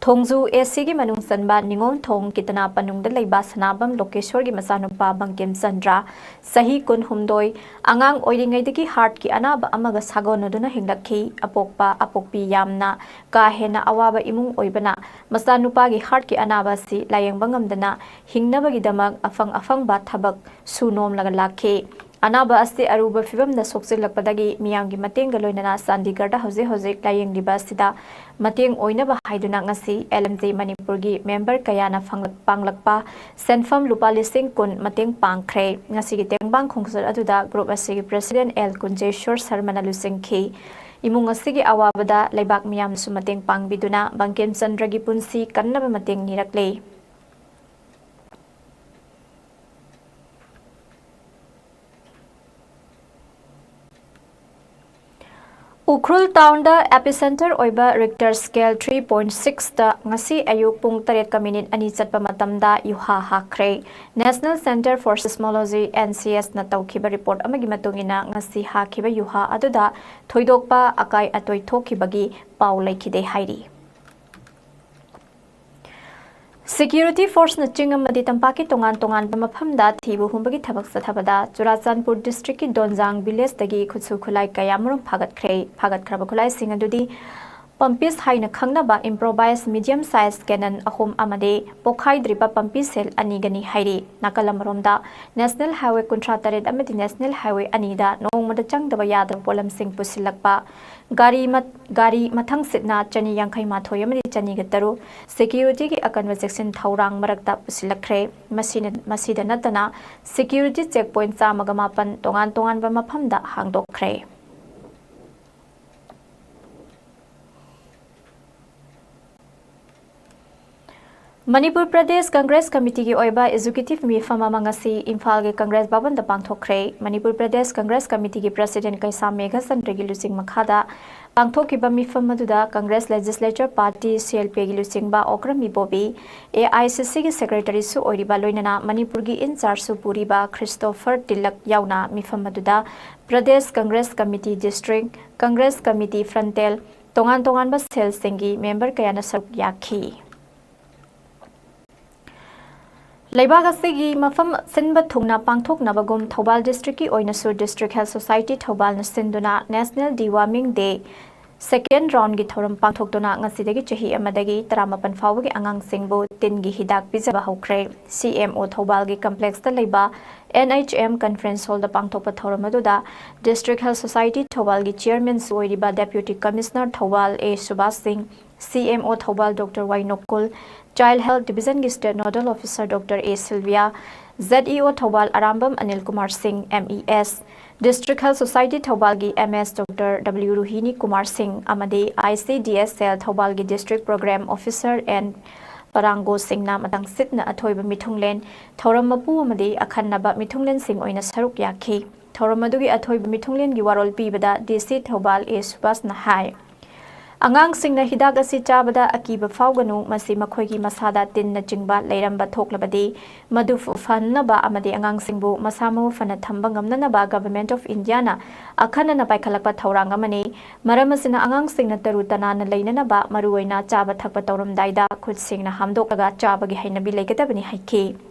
ꯊꯣꯡꯖꯨ A C ꯒꯤ ꯃꯅꯨꯡ ꯆꯟꯕ ꯅꯤꯉꯣꯜꯊꯣꯡ ꯀꯤꯇꯅꯥ ꯄꯅꯨꯡꯗ ꯂꯩꯕ ꯁꯅꯥꯕꯝ ꯂꯣꯀꯦꯁꯣꯔꯒꯤ ꯃꯆꯥꯅꯨꯄꯥ ꯕꯪꯀꯤꯝ ꯆꯟꯗ꯭ꯔ, ꯆꯍꯤ ꯀꯨꯟꯍꯨꯝꯗꯣꯏ, ꯑꯉꯥꯡ ꯑꯣꯏꯔꯤꯉꯩꯗꯒꯤ heart ꯀꯤ ꯑꯅꯥꯕ ꯑꯃꯒ ꯁꯥꯒꯣꯟꯅꯗꯨꯅ ꯍꯤꯡꯂꯛꯈꯤ꯫ ꯑꯄꯣꯛꯄ ꯑꯄꯣꯛꯄꯤ ꯌꯥꯝꯅ ꯀꯥ ꯍꯦꯟꯅ ꯑꯋꯥꯕ ꯏꯃꯨꯡ ꯑꯣꯏꯕꯅ ꯃꯆꯥꯅꯨꯄꯥꯒꯤ heart ꯀꯤ ꯑꯅꯥꯕ ꯑꯁꯤ ꯂꯥꯌꯦꯡꯕ ꯉꯝꯗꯅ ꯍꯤꯡꯅꯕꯒꯤꯗꯃꯛ ꯑꯐꯪ ꯑꯐꯪꯕ ꯊꯕꯛ ꯁꯨ ꯅꯣꯝꯂꯒ ꯂꯥꯛꯈꯤ꯫ ꯑꯅꯥꯕ ꯑꯁꯤ ꯑꯔꯨꯕ ꯐꯤꯚꯝꯗ ꯁꯣꯛꯆꯤꯜꯂꯛꯄꯗꯒꯤ ꯃꯤꯌꯥꯝꯒꯤ ꯃꯇꯦꯡꯒ ꯂꯣꯏꯅꯅ ꯆꯥꯟꯗꯤꯒꯔꯗ ꯍꯧꯖꯤꯛ ꯍꯧꯖꯤꯛ ꯂꯥꯌꯦꯡꯂꯤꯕ ꯑꯁꯤꯗ ꯃꯇꯦꯡ ꯑꯣꯏꯅꯕ ꯍꯥꯏꯗꯨꯅ ꯉꯁꯤ L M G ꯃꯅꯤꯄꯨꯔꯒꯤ member ꯀꯌꯥꯅ ꯐꯪꯂꯛ-, ꯄꯥꯡꯂꯛꯄ ꯁꯦꯟꯐꯝ ꯂꯨꯄꯥ ꯂꯤꯁꯤꯡ ꯀꯨꯟ ꯃꯇꯦꯡ ꯄꯥꯡꯈ꯭ꯔꯦ꯫ ꯉꯁꯤꯒꯤ ꯇꯦꯡꯕꯥꯡ ꯈꯣꯡꯆꯠ ꯑꯗꯨꯗ group ꯑꯁꯤꯒꯤ president L ꯀꯨꯟꯖꯦꯁ꯭ꯋꯔ ꯁꯔꯃꯅ ꯂꯨꯆꯤꯡꯈꯤ꯫ ꯏꯃꯨꯡ ꯑꯁꯤꯒꯤ ꯑꯋꯥꯕꯗ ꯂꯩꯕꯥꯛ ꯃꯤꯌꯥꯝꯅꯁꯨ ꯃꯇꯦꯡ ꯄꯥꯡꯕꯤꯗꯨꯅ ꯕꯪꯀꯤꯝ ꯆꯟꯗ꯭ꯔꯒꯤ ꯄꯨꯟꯁꯤ ꯀꯟꯅꯕ ꯃꯇꯦꯡ ꯅꯤꯔꯛꯂꯤ꯫ ꯎꯈ꯭ꯔꯨꯜ ꯇꯥꯎꯟꯗ ꯑꯦꯄꯤꯁꯦꯟꯇꯔ ꯑꯣꯏꯕ ꯔꯤꯛꯇꯔ ꯁ꯭ꯀꯦꯜ ꯊ꯭ꯔꯤ ꯄꯣꯏꯟꯠ ꯁꯤꯛꯁꯇ ꯉꯁꯤ ꯑꯌꯨꯛ ꯄꯨꯡ ꯇꯔꯦꯠꯀ ꯃꯤꯅꯤꯠ ꯑꯅꯤ ꯆꯠꯄ ꯃꯇꯝꯗ ꯌꯨꯍꯥ ꯍꯥꯈ꯭ꯔꯦ꯫ National Centre for Seismology, N C S ꯅ ꯇꯧꯈꯤꯕ ꯔꯤꯄꯣꯔꯠ ꯑꯃꯒꯤ ꯃꯇꯨꯡ ꯏꯟꯅ, ꯉꯁꯤ ꯍꯥꯈꯤꯕ ꯌꯨꯍꯥ ꯑꯗꯨꯗ ꯊꯣꯏꯗꯣꯛꯄ ꯑꯀꯥꯏ ꯑꯇꯣꯏ ꯊꯣꯛꯈꯤꯕꯒꯤ ꯄꯥꯎ ꯂꯩꯈꯤꯗꯦ ꯍꯥꯏꯔꯤ꯫ ꯁꯦꯀ꯭ꯌꯨꯔꯤꯇꯤ ꯐꯣꯔꯁꯅ ꯆꯤꯡ ꯑꯃꯗꯤ ꯇꯝꯄꯥꯛꯀꯤ ꯇꯣꯉꯥꯟ ꯇꯣꯉꯥꯟꯕ ꯃꯐꯝꯗ ꯊꯤꯕ ꯍꯨꯝꯕꯒꯤ ꯊꯕꯛ ꯆꯠꯊꯕꯗ ꯆꯨꯔꯥꯆꯥꯟꯄꯨꯔ ꯗꯤꯁꯇ꯭ꯔꯤꯛꯀꯤ ꯗꯣꯟꯖꯥꯡ ꯚꯤꯂꯦꯖꯇꯒꯤ ꯈꯨꯠꯁꯨ ꯈꯨꯠꯂꯥꯏ ꯀꯌꯥꯃꯔꯨꯝ ꯐꯥꯒꯠꯈ꯭ꯔꯦ꯫ ꯐꯥꯒꯠꯈ꯭ꯔꯕ ꯈꯨꯠꯂꯥꯏꯁꯤꯡ ꯑꯗꯨꯗꯤ ꯄꯝꯄꯤꯁ ꯍꯥꯏꯅ ꯈꯪꯅꯕ ꯏꯝꯄ꯭ꯔꯣꯚꯥꯏꯖ ꯃꯤꯗꯤꯌꯝ ꯁꯥꯏꯖ ꯀꯦꯅꯟ ꯑꯍꯨꯝ ꯑꯃꯗꯤ ꯄꯣꯈꯥꯏꯗ꯭ꯔꯤꯕ ꯄꯝꯄꯤ ꯁꯦꯜ ꯑꯅꯤꯒꯅꯤ ꯍꯥꯏꯔꯤ꯫ ꯅꯥꯀꯜ ꯑꯃꯔꯣꯝꯗ, ꯅꯦꯁꯅꯦꯜ ꯍꯥꯏꯋꯦ ꯀꯨꯟꯊ꯭ꯔꯥ ꯇꯔꯦꯠ ꯑꯃꯗꯤ ꯅꯦꯁꯅꯦꯜ ꯍꯥꯏꯋꯦ ꯑꯅꯤꯗ ꯅꯣꯡꯃꯗ ꯆꯪꯗꯕ ꯌꯥꯗꯕ ꯄꯣꯠꯂꯝꯁꯤꯡ ꯄꯨꯁꯤꯜꯂꯛꯄ, ꯒꯥꯔꯤ ꯃ-, ꯒꯥꯔꯤ ꯃꯊꯪ ꯁꯤꯠꯅ ꯆꯅꯤ ꯌꯥꯡꯈꯩ ꯃꯥꯊꯣꯏ ꯑꯃꯗꯤ ꯆꯅꯤꯒ ꯇꯔꯨꯛ, ꯁꯦꯀ꯭ꯌꯨꯔꯤꯇꯤꯒꯤ ꯑꯀꯟꯕ ꯆꯦꯛꯁꯤꯟ ꯊꯧꯔꯥꯡ ꯃꯔꯛꯇ ꯄꯨꯁꯤꯜꯂꯛꯈ꯭ꯔꯦ꯫ ꯃꯁꯤꯅ, ꯃꯁꯤꯗ ꯅꯠꯇꯅ ꯁꯦꯀ꯭ꯌꯨꯔꯤꯇꯤ ꯆꯦꯛ ꯄꯣꯏꯟꯠ ꯆꯥꯝꯃꯒ ꯃꯥꯄꯟ ꯇꯣꯉꯥꯟ ꯇꯣꯉꯥꯟꯕ ꯃꯐꯝꯗ ꯍꯥꯡꯗꯣꯛꯈ꯭ꯔꯦ꯫ ꯃꯅꯤꯄꯨꯔ ꯄ꯭ꯔꯗꯦꯁ ꯀꯪꯒ꯭ꯔꯦꯁ ꯀꯃꯤꯇꯤꯒꯤ ꯑꯣꯏꯕ ꯑꯦꯖꯨꯀꯦꯇꯤꯚ ꯃꯤꯐꯝ ꯑꯃ ꯉꯁꯤ ꯏꯝꯐꯥꯜꯒꯤ ꯀꯪꯒ꯭ꯔꯦꯁ ꯚꯕꯟꯗ ꯄꯥꯡꯊꯣꯛꯈ꯭ꯔꯦ꯫ ꯃꯅꯤꯄꯨꯔ ꯄ꯭ꯔꯗꯦꯁ ꯀꯪꯒ꯭ꯔꯦꯁ ꯀꯃꯤꯇꯤꯒꯤ ꯄ꯭ꯔꯁꯤꯗꯦꯟꯠ ꯀꯩꯁꯥꯝ ꯃꯦꯘꯆꯟꯗ꯭ꯔꯒꯤ ꯂꯨꯆꯤꯡ ꯃꯈꯥꯗ ꯄꯥꯡꯊꯣꯛꯈꯤꯕ ꯃꯤꯐꯝ ꯑꯗꯨꯗ ꯀꯪꯒ꯭ꯔꯦꯁ ꯂꯦꯖꯤꯁꯂꯦꯆꯔ ꯄꯥꯔꯇꯤ, ꯁꯤ ꯑꯦꯜ ꯄꯤꯒꯤ ꯂꯨꯆꯤꯡꯕ ꯑꯣꯀ꯭ꯔꯝ ꯏꯕꯣꯕꯤ, ꯑꯦ ꯑꯥꯏ ꯁꯤ ꯁꯤꯒꯤ ꯁꯦꯀ꯭ꯔꯦꯇꯔꯤꯁꯨ ꯑꯣꯏꯔꯤꯕ, ꯂꯣꯏꯅꯅ ꯃꯅꯤꯄꯨꯔꯒꯤ ꯏꯟꯆꯥꯔꯖꯁꯨ ꯄꯨꯔꯤꯕ ꯈ꯭ꯔꯤꯁꯇꯣꯐꯔ ꯇꯤꯂꯛ ꯌꯥꯎꯅ ꯃꯤꯐꯝ ꯑꯗꯨꯗ Pradesh Congress committee, district Congress committee, frontal, ꯇꯣꯉꯥꯟ ꯇꯣꯉꯥꯟꯕ ꯁꯦꯜꯁꯤꯡꯒꯤ ꯃꯦꯝꯕꯔ ꯀꯌꯥꯅ ꯁꯔꯨꯛ ꯌꯥꯈꯤ꯫ ꯂꯩꯕꯥꯛ ꯑꯁꯤꯒꯤ ꯃꯐꯝ ꯁꯤꯟꯕ ꯊꯨꯡꯅ ꯄꯥꯡꯊꯣꯛꯅꯕꯒꯨꯝ ꯊꯧꯕꯥꯜ ꯗꯤꯁꯇ꯭ꯔꯤꯛꯀꯤ ꯑꯣꯏꯅꯁꯨ ꯗꯤꯁꯇ꯭ꯔꯤꯛ ꯍꯦꯜꯊ ꯁꯣꯁꯥꯏꯇꯤ ꯊꯧꯕꯥꯜꯅ ꯁꯤꯟꯗꯨꯅ ꯅꯦꯁꯅꯦꯜ ꯗꯤꯋꯥꯔꯃꯤꯡ ꯗꯦ ꯁꯦꯀꯦꯟꯗ ꯔꯥꯎꯟꯒꯤ ꯊꯧꯔꯝ ꯄꯥꯡꯊꯣꯛꯇꯨꯅ ꯉꯁꯤꯗꯒꯤ ꯆꯍꯤ ꯑꯃꯗꯒꯤ ꯇꯔꯥꯃꯥꯄꯟ ꯐꯥꯎꯕꯒꯤ ꯑꯉꯥꯡꯁꯤꯡꯕꯨ ꯇꯤꯟꯒꯤ ꯍꯤꯗꯥꯛ ꯄꯤꯖꯕ ꯍꯧꯈ꯭ꯔꯦ꯫ ꯁꯤ ꯑꯦꯝ ꯑꯣ ꯊꯧꯕꯥꯜꯒꯤ ꯀꯝꯄ꯭ꯂꯦꯛꯁꯇ ꯂꯩꯕ ꯑꯦꯟ ꯑꯩꯆ ꯑꯦꯝ ꯀꯟꯐꯔꯦꯟꯁ ꯍꯣꯜꯗ ꯄꯥꯡꯊꯣꯛꯄ ꯊꯧꯔꯝ ꯑꯗꯨꯗ ꯗꯤꯁꯇ꯭ꯔꯤꯛ ꯍꯦꯜꯊ ꯁꯣꯁꯥꯏꯇꯤ ꯊꯧꯕꯥꯜꯒꯤ ꯆꯤꯌꯔꯃꯦꯟꯁꯨ ꯑꯣꯏꯔꯤꯕ ꯗꯦꯄ꯭ꯌꯨꯇꯤ ꯀꯃꯤꯁꯅꯔ ꯊꯧꯕꯥꯜ ꯑꯦ ꯁꯨꯕꯥꯁ Singh, C M O Thoubal doctor Y Nokkul, child health ꯗꯤꯕꯤꯖꯟꯒꯤ state nodal officer doctor A Silvia, Z E O Thoubal Arambam Anil Kumar Singh, M E S, district health society ꯊꯧꯕꯥꯜꯒꯤ M S doctor W Ruhini Kumar Singh ꯑꯃꯗꯤ I C D S L ꯊꯧꯕꯥꯜꯒꯤ district program officer N Parango ꯁꯤꯡꯅ ꯃꯇꯥꯡ ꯁꯤꯠꯅ ꯑꯊꯣꯏꯕ ꯃꯤꯊꯨꯡꯂꯦꯟ, ꯊꯧꯔꯝ ꯃꯄꯨ ꯑꯃꯗꯤ ꯑꯈꯟꯅꯕ ꯃꯤꯊꯨꯡꯂꯦꯟꯁꯤꯡ ꯑꯣꯏꯅ ꯁꯔꯨꯛ ꯌꯥꯈꯤ꯫ ꯊꯧꯔꯝ ꯑꯗꯨꯒꯤ ꯑꯊꯣꯏꯕ ꯃꯤꯊꯨꯡꯂꯦꯟꯒꯤ ꯋꯥꯔꯣꯜ ꯄꯤꯕꯗ ꯗꯤ ꯁꯤ ꯊꯧꯕꯥꯜ ꯑꯦ ꯁꯨꯕꯥꯁꯅ ꯍꯥꯏ, ꯑꯉꯥꯡꯁꯤꯡꯅ ꯍꯤꯗꯥꯛ ꯑꯁꯤ ꯆꯥꯕꯗ ꯑꯀꯤꯕ ꯐꯥꯎꯒꯅꯨ, ꯃꯁꯤ ꯃꯈꯣꯏꯒꯤ ꯃꯁꯥꯗ ꯇꯤꯟꯅꯆꯤꯡꯕ ꯂꯩꯔꯝꯕ ꯊꯣꯛꯂꯕꯗꯤ ꯃꯗꯨ ꯐꯅꯅꯕ ꯑꯃꯗꯤ ꯑꯉꯥꯡꯁꯤꯡꯕꯨ ꯃꯁꯥ ꯃꯎ ꯐꯅ ꯊꯝꯕ ꯉꯝꯅꯅꯕ Government of Indiaꯅ ꯑꯈꯟꯅꯅ ꯄꯥꯏꯈꯠꯂꯛꯄ ꯊꯧꯔꯥꯡ ꯑꯃꯅꯤ꯫ ꯃꯔꯝ ꯑꯁꯤꯅ ꯑꯉꯥꯡꯁꯤꯡꯅ ꯇꯔꯨ ꯇꯅꯥꯟꯅ ꯂꯩꯅꯅꯕ ꯃꯔꯨꯑꯣꯏꯅ ꯆꯥꯕ ꯊꯛꯄ ꯇꯧꯔꯝꯗꯥꯏꯗ ꯈꯨꯠ ꯁꯦꯡꯅ ꯍꯥꯝꯗꯣꯛꯂꯒ ꯆꯥꯕꯒꯤ ꯍꯩꯅꯕꯤ ꯂꯩꯒꯗꯕꯅꯤ ꯍꯥꯏꯈꯤ꯫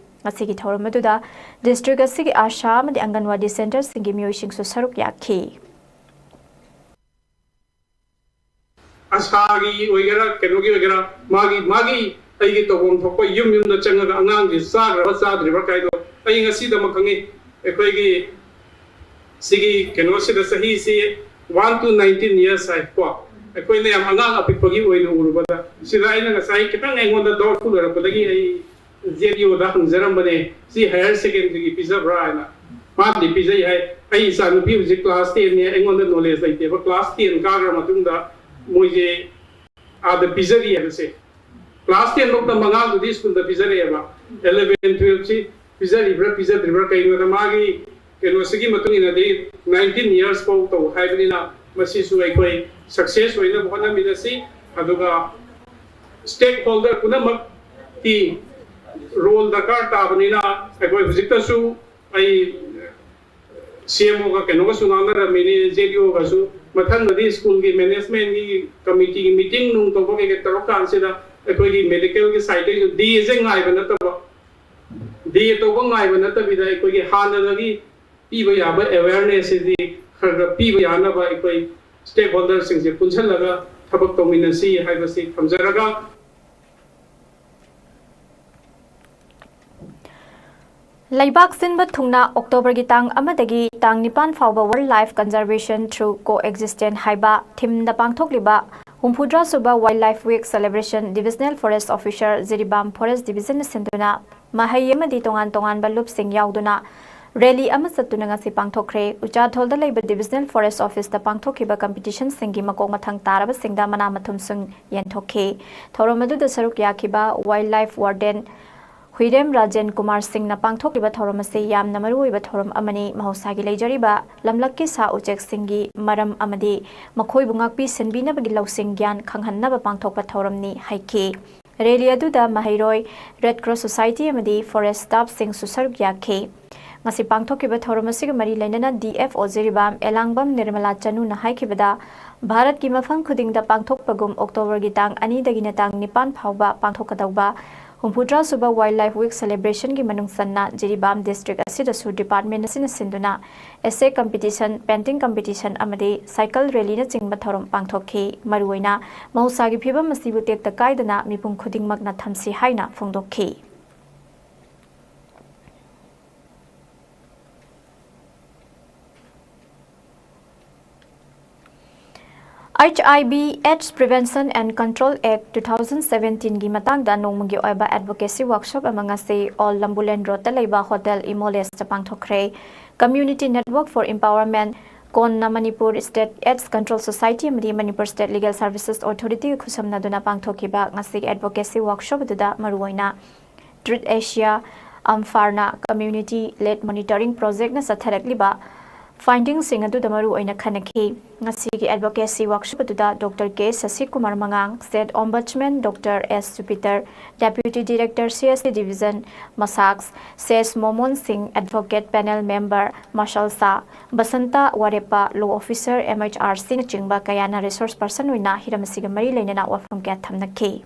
ꯉꯁꯤꯒꯤ ꯊꯧꯔꯝ ꯑꯗꯨꯗ district ꯑꯁꯤꯒꯤ ꯑꯥꯁꯥ ꯑꯃꯗꯤ ꯑꯪꯒꯟꯋꯥꯗꯤ centreꯁꯤꯡꯒꯤ ꯃꯤꯑꯣꯏꯁꯤꯡꯁꯨ ꯁꯔꯨꯛ ꯌꯥꯈꯤ꯫ ꯑꯁꯥꯒꯤ ꯑꯣꯏꯒꯦꯔꯥ, ꯀꯩꯅꯣꯒꯤ ꯑꯣꯏꯒꯦꯔꯥ, ꯃꯥꯒꯤ, ꯃꯥꯒꯤ ꯑꯩꯒꯤ ꯇꯧꯐꯝ ꯊꯣꯛꯄ ꯌꯨꯝ ꯌꯨꯝꯗ ꯆꯪꯉꯒ ꯑꯉꯥꯡꯁꯤ ꯆꯥꯈ꯭ꯔꯕ ꯆꯥꯗ꯭ꯔꯤꯕ꯭ꯔꯥ ꯀꯥꯏꯗꯣ ꯑꯩ ꯉꯁꯤꯗꯃꯛ ꯈꯪꯉꯤ꯫ ꯑꯩꯈꯣꯏꯒꯤ ꯁꯤꯒꯤ ꯀꯩꯅꯣꯁꯤꯗ ꯆꯍꯤꯁꯤ one to nineteen years ꯍꯥꯏ ꯀꯣ꯫ ꯑꯩꯈꯣꯏꯅ ꯌꯥꯝ ꯑꯉꯥꯡ ꯑꯄꯤꯛꯄꯒꯤ ꯑꯣꯏꯅ ꯎꯔꯨꯕꯗ, ꯁꯤꯗ ꯑꯩꯅ ꯉꯁꯥꯏ ꯈꯤꯇꯪ ꯑꯩꯉꯣꯟꯗ doubtful ꯑꯣꯏꯔꯛꯄꯗꯒꯤ ꯑꯩ J D Oꯗ ꯍꯪꯖꯔꯝꯕꯅꯦ, ꯁꯤ higher secondary ꯒꯤ ꯄꯤꯖꯕ꯭ꯔꯥ ꯍꯥꯏꯅ꯫ ꯃꯥꯅꯗꯤ ꯄꯤꯖꯩ ꯍꯥꯏ꯫ ꯑꯩ ꯏꯆꯥ ꯅꯨꯄꯤ ꯍꯧꯖꯤꯛ class ten ꯅꯦ, ꯑꯩꯉꯣꯟꯗ knowledge ꯂꯩꯇꯦꯕ꯫ Class ten ꯀꯥꯈ꯭ꯔ ꯃꯇꯨꯡꯗ ꯃꯣꯏꯁꯦ ꯑꯥꯗ ꯄꯤꯖꯔꯤ ꯍꯥꯏꯕꯁꯦ꯫ Class ten ꯐꯥꯎꯇ ꯃꯉꯥꯡꯗꯨꯗꯤ ꯁ꯭ꯀꯨꯜꯗ ꯄꯤꯖꯔꯛꯑꯦꯕ꯫ Eleven twelve ꯁꯤ ꯄꯤꯖꯔꯤꯕ꯭ꯔꯥ ꯄꯤꯖꯗ꯭ꯔꯤꯕ꯭ꯔꯥ, ꯀꯩꯒꯤꯅꯣꯗ ꯃꯥꯒꯤ ꯀꯩꯅꯣꯁꯤꯒꯤ ꯃꯇꯨꯡ ꯏꯟꯅꯗꯤ nineteen years ꯐꯥꯎ ꯇꯧ ꯍꯥꯏꯕꯅꯤꯅ, ꯃꯁꯤꯁꯨ ꯑꯩꯈꯣꯏ success ꯑꯣꯏꯅꯕ ꯍꯣꯠꯅꯃꯤꯟꯅꯁꯤ꯫ ꯑꯗꯨꯒ stakeholder ꯄꯨꯝꯅꯃꯛꯀꯤ role ꯗꯔꯀꯥꯔ ꯇꯥꯕꯅꯤꯅ, ꯑꯩꯈꯣꯏ ꯍꯧꯖꯤꯛꯇꯁꯨ ꯑꯩ C M O ꯒ ꯀꯩꯅꯣꯒꯁꯨ ꯉꯥꯡꯅꯔꯝꯃꯤꯅꯤ, J D O ꯒꯁꯨ꯫ ꯃꯊꯪꯗꯗꯤ ꯁ꯭ꯀꯨꯜꯒꯤ management ꯀꯤ committee ꯒꯤ meeting ꯅꯨꯡ ꯇꯧꯕ ꯀꯩꯀꯩ ꯇꯧꯔꯛ ꯀꯥꯟꯁꯤꯗ ꯑꯩꯈꯣꯏꯒꯤ medical ꯒꯤ side ꯇꯩꯁꯨ day ꯁꯦ ꯉꯥꯏꯕ ꯅꯠꯇꯕ, day ꯇꯧꯕ ꯉꯥꯏꯕ ꯅꯠꯇꯕꯤꯗ ꯑꯩꯈꯣꯏꯒꯤ ꯍꯥꯟꯅꯗꯒꯤ ꯄꯤꯕ ꯌꯥꯕ awareness ꯁꯤꯗꯤ ꯈꯔ ꯈꯔ ꯄꯤꯕ ꯌꯥꯅꯕ ꯑꯩꯈꯣꯏ stakeholder ꯁꯤꯡꯁꯦ ꯄꯨꯟꯁꯤꯜꯂꯒ ꯊꯕꯛ ꯇꯧꯃꯤꯟꯅꯁꯤ ꯍꯥꯏꯕꯁꯤ ꯊꯝꯖꯔꯒ, ꯂꯩꯕꯥꯛ ꯁꯤꯟꯕ ꯊꯨꯡꯅ October ꯒꯤ ꯇꯥꯡ ꯑꯃꯗꯒꯤ ꯇꯥꯡ ꯅꯤꯄꯥꯟ ꯐꯥꯎꯕ Wildlife Conservation Through Coexistence ꯍꯥꯏꯕ theme ꯗ ꯄꯥꯡꯊꯣꯛꯂꯤꯕ ꯍꯨꯝꯐꯨꯇꯔꯥ ꯁꯨꯕ Wildlife Week celebration Divisional Forest Officer Jiribam Forest Division ꯅ ꯁꯤꯟꯗꯨꯅ ꯃꯍꯩ ꯑꯃꯗꯤ ꯇꯣꯉꯥꯟ ꯇꯣꯉꯥꯟꯕ ꯂꯨꯞꯁꯤꯡ ꯌꯥꯎꯗꯨꯅ rally ꯑꯃ ꯆꯠꯇꯨꯅ ꯉꯁꯤ ꯄꯥꯡꯊꯣꯛꯈ꯭ꯔꯦ꯫ ꯎꯆꯥꯊꯣꯜꯗ ꯂꯩꯕ Divisional Forest Office ꯇ ꯄꯥꯡꯊꯣꯛꯈꯤꯕ competition ꯁꯤꯡꯒꯤ ꯃꯀꯣꯛ ꯃꯊꯪ ꯇꯥꯔꯕꯁꯤꯡꯗ ꯃꯅꯥ ꯃꯊꯨꯝꯁꯤꯡ ꯌꯦꯟꯊꯣꯛꯈꯤ꯫ ꯊꯧꯔꯝ ꯑꯗꯨꯗ ꯁꯔꯨꯛ ꯌꯥꯈꯤꯕ Wildlife Warden ꯍꯨꯏꯔꯦꯝ ꯔꯥꯖꯦꯟ ꯀꯨꯃꯥꯔ ꯁꯤꯡꯅ ꯄꯥꯡꯊꯣꯛꯂꯤꯕ ꯊꯧꯔꯝ ꯑꯁꯤ ꯌꯥꯝꯅ ꯃꯔꯨꯑꯣꯏꯕ ꯊꯧꯔꯝ ꯑꯃꯅꯤ꯫ ꯃꯍꯧꯁꯥꯒꯤ ꯂꯩꯖꯔꯤꯕ ꯂꯝꯂꯛꯀꯤ ꯁꯥ ꯎꯆꯦꯛꯁꯤꯡꯒꯤ ꯃꯔꯝ ꯑꯃꯗꯤ ꯃꯈꯣꯏꯕꯨ ꯉꯥꯛꯄꯤ ꯁꯦꯟꯕꯤꯅꯕꯒꯤ ꯂꯧꯁꯤꯡ ꯒ꯭ꯌꯥꯟ ꯈꯪꯍꯟꯅꯕ ꯄꯥꯡꯊꯣꯛꯄ ꯊꯧꯔꯝꯅꯤ ꯍꯥꯏꯈꯤ꯫ ꯔꯦꯂꯤ ꯑꯗꯨꯗ ꯃꯍꯩꯔꯣꯏ, ꯔꯦꯗ ꯀ꯭ꯔꯣꯁ ꯁꯣꯁꯥꯏꯇꯤ ꯑꯃꯗꯤ ꯐꯣꯔꯦꯁ ꯁ꯭ꯇꯥꯐꯁꯤꯡꯁꯨ ꯁꯔꯨꯛ ꯌꯥꯈꯤ꯫ ꯉꯁꯤ ꯄꯥꯡꯊꯣꯛꯈꯤꯕ ꯊꯧꯔꯝ ꯑꯁꯤꯒ ꯃꯔꯤ ꯂꯩꯅꯅ ꯗꯤ ꯑꯦꯐ ꯑꯣ ꯖꯤꯔꯤꯕꯥꯝ ꯑꯦꯂꯥꯡꯕꯝ ꯅꯤꯔꯃꯂꯥ ꯆꯅꯨꯅ ꯍꯥꯏꯈꯤꯕꯗ, ꯚꯥꯔꯠꯀꯤ ꯃꯐꯝ ꯈꯨꯗꯤꯡꯗ ꯄꯥꯡꯊꯣꯛꯄꯒꯨꯝ ꯑꯣꯛꯇꯣꯕꯔꯒꯤ ꯇꯥꯡ ꯑꯅꯤꯗꯒꯤꯅ ꯇꯥꯡ ꯅꯤꯄꯥꯟ ꯐꯥꯎꯕ ꯄꯥꯡꯊꯣꯛꯀꯗꯧꯕ ꯍꯨꯝꯐꯨꯇꯔꯥ ꯁꯨꯕ Wildlife Week celebration ꯒꯤ ꯃꯅꯨꯡ ꯆꯟꯅ ꯖꯤꯔꯤꯕꯥꯝ ꯗꯤꯁꯇ꯭ꯔꯤꯛ ꯑꯁꯤꯗꯁꯨ ꯗꯤꯄꯥꯔꯠꯃꯦꯟ ꯑꯁꯤꯅ ꯁꯤꯟꯗꯨꯅ essay competition, painting competition ꯑꯃꯗꯤ cycle rally ꯅꯆꯤꯡꯕ ꯊꯧꯔꯝ ꯄꯥꯡꯊꯣꯛꯈꯤ꯫ ꯃꯔꯨꯑꯣꯏꯅ ꯃꯍꯧꯁꯥꯒꯤ ꯐꯤꯕꯝ ꯑꯁꯤꯕꯨ ꯇꯦꯛꯇ ꯀꯥꯏꯗꯅ ꯃꯤꯄꯨꯝ ꯈꯨꯗꯤꯡꯃꯛꯅ ꯊꯝꯁꯤ ꯍꯥꯏꯅ ꯐꯣꯡꯗꯣꯛꯈꯤ꯫ H I V AIDS Prevention and Control Act two thousand seventeen ꯒꯤ ꯃꯇꯥꯡꯗ ꯅꯣꯡꯃꯒꯤ ꯑꯣꯏꯕ advocacy workshop ꯑꯃ ꯉꯁꯤ ꯑꯣꯜ ꯂꯝꯕꯨꯂꯦꯟ ꯔꯣꯗꯇ ꯂꯩꯕ hotel ꯏꯃꯣꯂꯦꯁꯇ ꯄꯥꯡꯊꯣꯛꯈ꯭ꯔꯦ꯫ Community Network for Empowerment, ꯀꯣꯟꯅ Manipur State AIDS Control Society ꯑꯃꯗꯤ Manipur State Legal Services Authority ꯒ ꯈꯨꯠꯁꯝꯅꯗꯨꯅ ꯄꯥꯡꯊꯣꯛꯈꯤꯕ ꯉꯁꯤꯒꯤ advocacy workshop ꯑꯗꯨꯗ ꯃꯔꯨꯑꯣꯏꯅ Treat Asia, ꯑꯝꯐꯥꯔꯅ Community Led Monitoring Project ꯅ ꯆꯠꯊꯔꯛꯂꯤꯕ finding ꯁꯤꯡ ꯑꯗꯨꯗ ꯃꯔꯨ ꯑꯣꯏꯅ ꯈꯟꯅꯈꯤ꯫ ꯉꯁꯤꯒꯤ advocacy workshop ꯑꯗꯨꯗ ꯗꯣꯛꯇꯔ ꯀꯦ ꯁꯁꯤꯀꯨꯃꯥꯔ ꯃꯉꯥꯡ, State Ombudsman doctor S Jupiter, Deputy Director C S C Division, ꯃꯁꯥꯛꯁ, ꯁꯦꯁ ꯃꯣꯃꯣꯟ ꯁꯤꯡ, advocate panel member ꯃꯥꯔꯁꯜ ꯁꯥ, Basanta ꯋꯥꯔꯦꯞꯄ, law officer, M H R C ꯅꯆꯤꯡꯕ ꯀꯌꯥꯅ resource person ꯑꯣꯏꯅ ꯍꯤꯔꯝ ꯑꯁꯤꯒ ꯃꯔꯤ ꯂꯩꯅꯅ ꯋꯥꯐꯝ ꯀꯌꯥ ꯊꯝꯅꯈꯤ꯫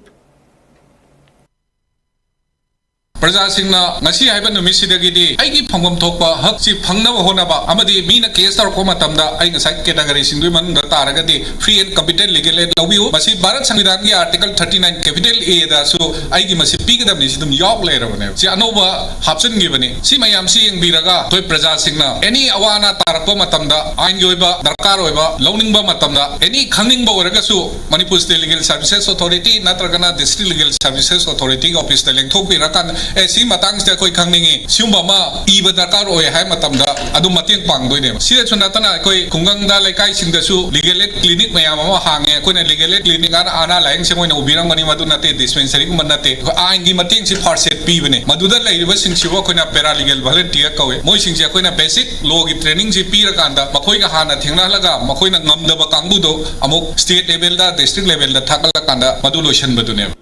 ꯄ꯭ꯔꯖꯥꯁꯤꯡꯅ ꯉꯁꯤ ꯍꯥꯏꯕ ꯅꯨꯃꯤꯠꯁꯤꯗꯒꯤꯗꯤ ꯑꯩꯒꯤ ꯐꯪꯐꯝ ꯊꯣꯛꯄ ꯍꯛꯁꯤ ꯐꯪꯅꯕ ꯍꯣꯠꯅꯕ ꯑꯃꯗꯤ ꯃꯤꯅ case ꯇꯧꯔꯛꯄ ꯃꯇꯝꯗ ꯑꯩ ꯉꯁꯥꯏ category ꯁꯤꯡꯗꯨꯒꯤ ꯃꯅꯨꯡꯗ ꯇꯥꯔꯒꯗꯤ free and competent legal aid ꯂꯧꯕꯤꯌꯨ꯫ ꯃꯁꯤ Bharat ꯁꯪꯕꯤꯙꯥꯟꯒꯤ article thirty nine capital A ꯗꯁꯨ ꯑꯩꯒꯤ ꯃꯁꯤ ꯄꯤꯒꯗꯕꯅꯤ, ꯁꯤ ꯑꯗꯨꯝ ꯌꯥꯎ ꯂꯩꯔꯕꯅꯦꯕ꯫ ꯁꯤ ꯑꯅꯧꯕ ꯍꯥꯞꯆꯤꯟꯈꯤꯕꯅꯤ꯫ ꯁꯤ ꯃꯌꯥꯝꯁꯤ ꯌꯦꯡꯕꯤꯔꯒ ꯑꯩꯈꯣꯏ ꯄ꯭ꯔꯖꯥꯁꯤꯡꯅ any ꯑꯋꯥ ꯑꯅꯥ ꯇꯥꯔꯛꯄ ꯃꯇꯝꯗ, ꯑꯥꯏꯟꯒꯤ ꯑꯣꯏꯕ ꯗꯔꯀꯥꯔ ꯑꯣꯏꯕ ꯂꯧꯅꯤꯡꯕ ꯃꯇꯝꯗ, any ꯈꯪꯅꯤꯡꯕ ꯑꯣꯏꯔꯒꯁꯨ Manipur State Legal Services Authority ꯅꯠꯇ꯭ꯔꯒꯅ District Legal Services Authority ꯒꯤ office ꯇ ꯂꯦꯡꯊꯣꯛꯄꯤꯔꯀꯥꯟꯗ ꯑꯦ, ꯁꯤ ꯃꯇꯥꯡꯁꯤꯗ ꯑꯩꯈꯣꯏ ꯈꯪꯅꯤꯡꯉꯤ, ꯁꯤꯒꯨꯝꯕ ꯑꯃ ꯄꯤꯕ ꯗꯔꯀꯥꯔ ꯑꯣꯏ ꯍꯥꯏ ꯃꯇꯝꯗ ꯑꯗꯨꯝ ꯃꯇꯦꯡ ꯄꯥꯡꯗꯣꯏꯅꯦꯕ꯫ ꯁꯤꯗꯁꯨ ꯅꯠꯇꯅ ꯑꯩꯈꯣꯏ ꯈꯨꯡꯒꯪꯗ, ꯂꯩꯀꯥꯏꯁꯤꯡꯗꯁꯨ legal aid clinic ꯃꯌꯥꯝ ꯑꯃ ꯍꯥꯡꯉꯦ꯫ ꯑꯩꯈꯣꯏꯅ legal aid clinic ꯑꯅ ꯑꯅꯥ ꯂꯥꯏꯌꯦꯡꯁꯪ ꯑꯣꯏꯅ ꯎꯕꯤꯔꯝꯒꯅꯤ, ꯃꯗꯨ ꯅꯠꯇꯦ, dispensary ꯒꯨꯝꯕ ꯅꯠꯇꯦ꯫ ꯑꯩꯈꯣꯏ ꯑꯥꯏꯟꯒꯤ ꯃꯇꯦꯡꯁꯤ first aid ꯄꯤꯕꯅꯦ꯫ ꯃꯗꯨꯗ ꯂꯩꯔꯤꯕꯁꯤꯡꯁꯤꯕꯨ ꯑꯩꯈꯣꯏꯅ paralegal volunteer ꯀꯧꯋꯦ꯫ ꯃꯣꯏꯁꯤꯡꯁꯦ ꯑꯩꯈꯣꯏꯅ basic law ꯒꯤ training ꯁꯤ ꯄꯤꯔꯀꯥꯟꯗ ꯃꯈꯣꯏꯒ ꯍꯥꯟꯅ ꯊꯦꯡꯅꯍꯜꯂꯒ ꯃꯈꯣꯏꯅ ꯉꯝꯗꯕ ꯀꯥꯡꯕꯨꯗꯣ ꯑꯃꯨꯛ state level ꯗ, district level ꯗ ꯊꯥꯒꯠꯂꯀꯥꯟꯗ ꯃꯗꯨ ꯂꯣꯏꯁꯤꯟꯕꯗꯨꯅꯦꯕ꯫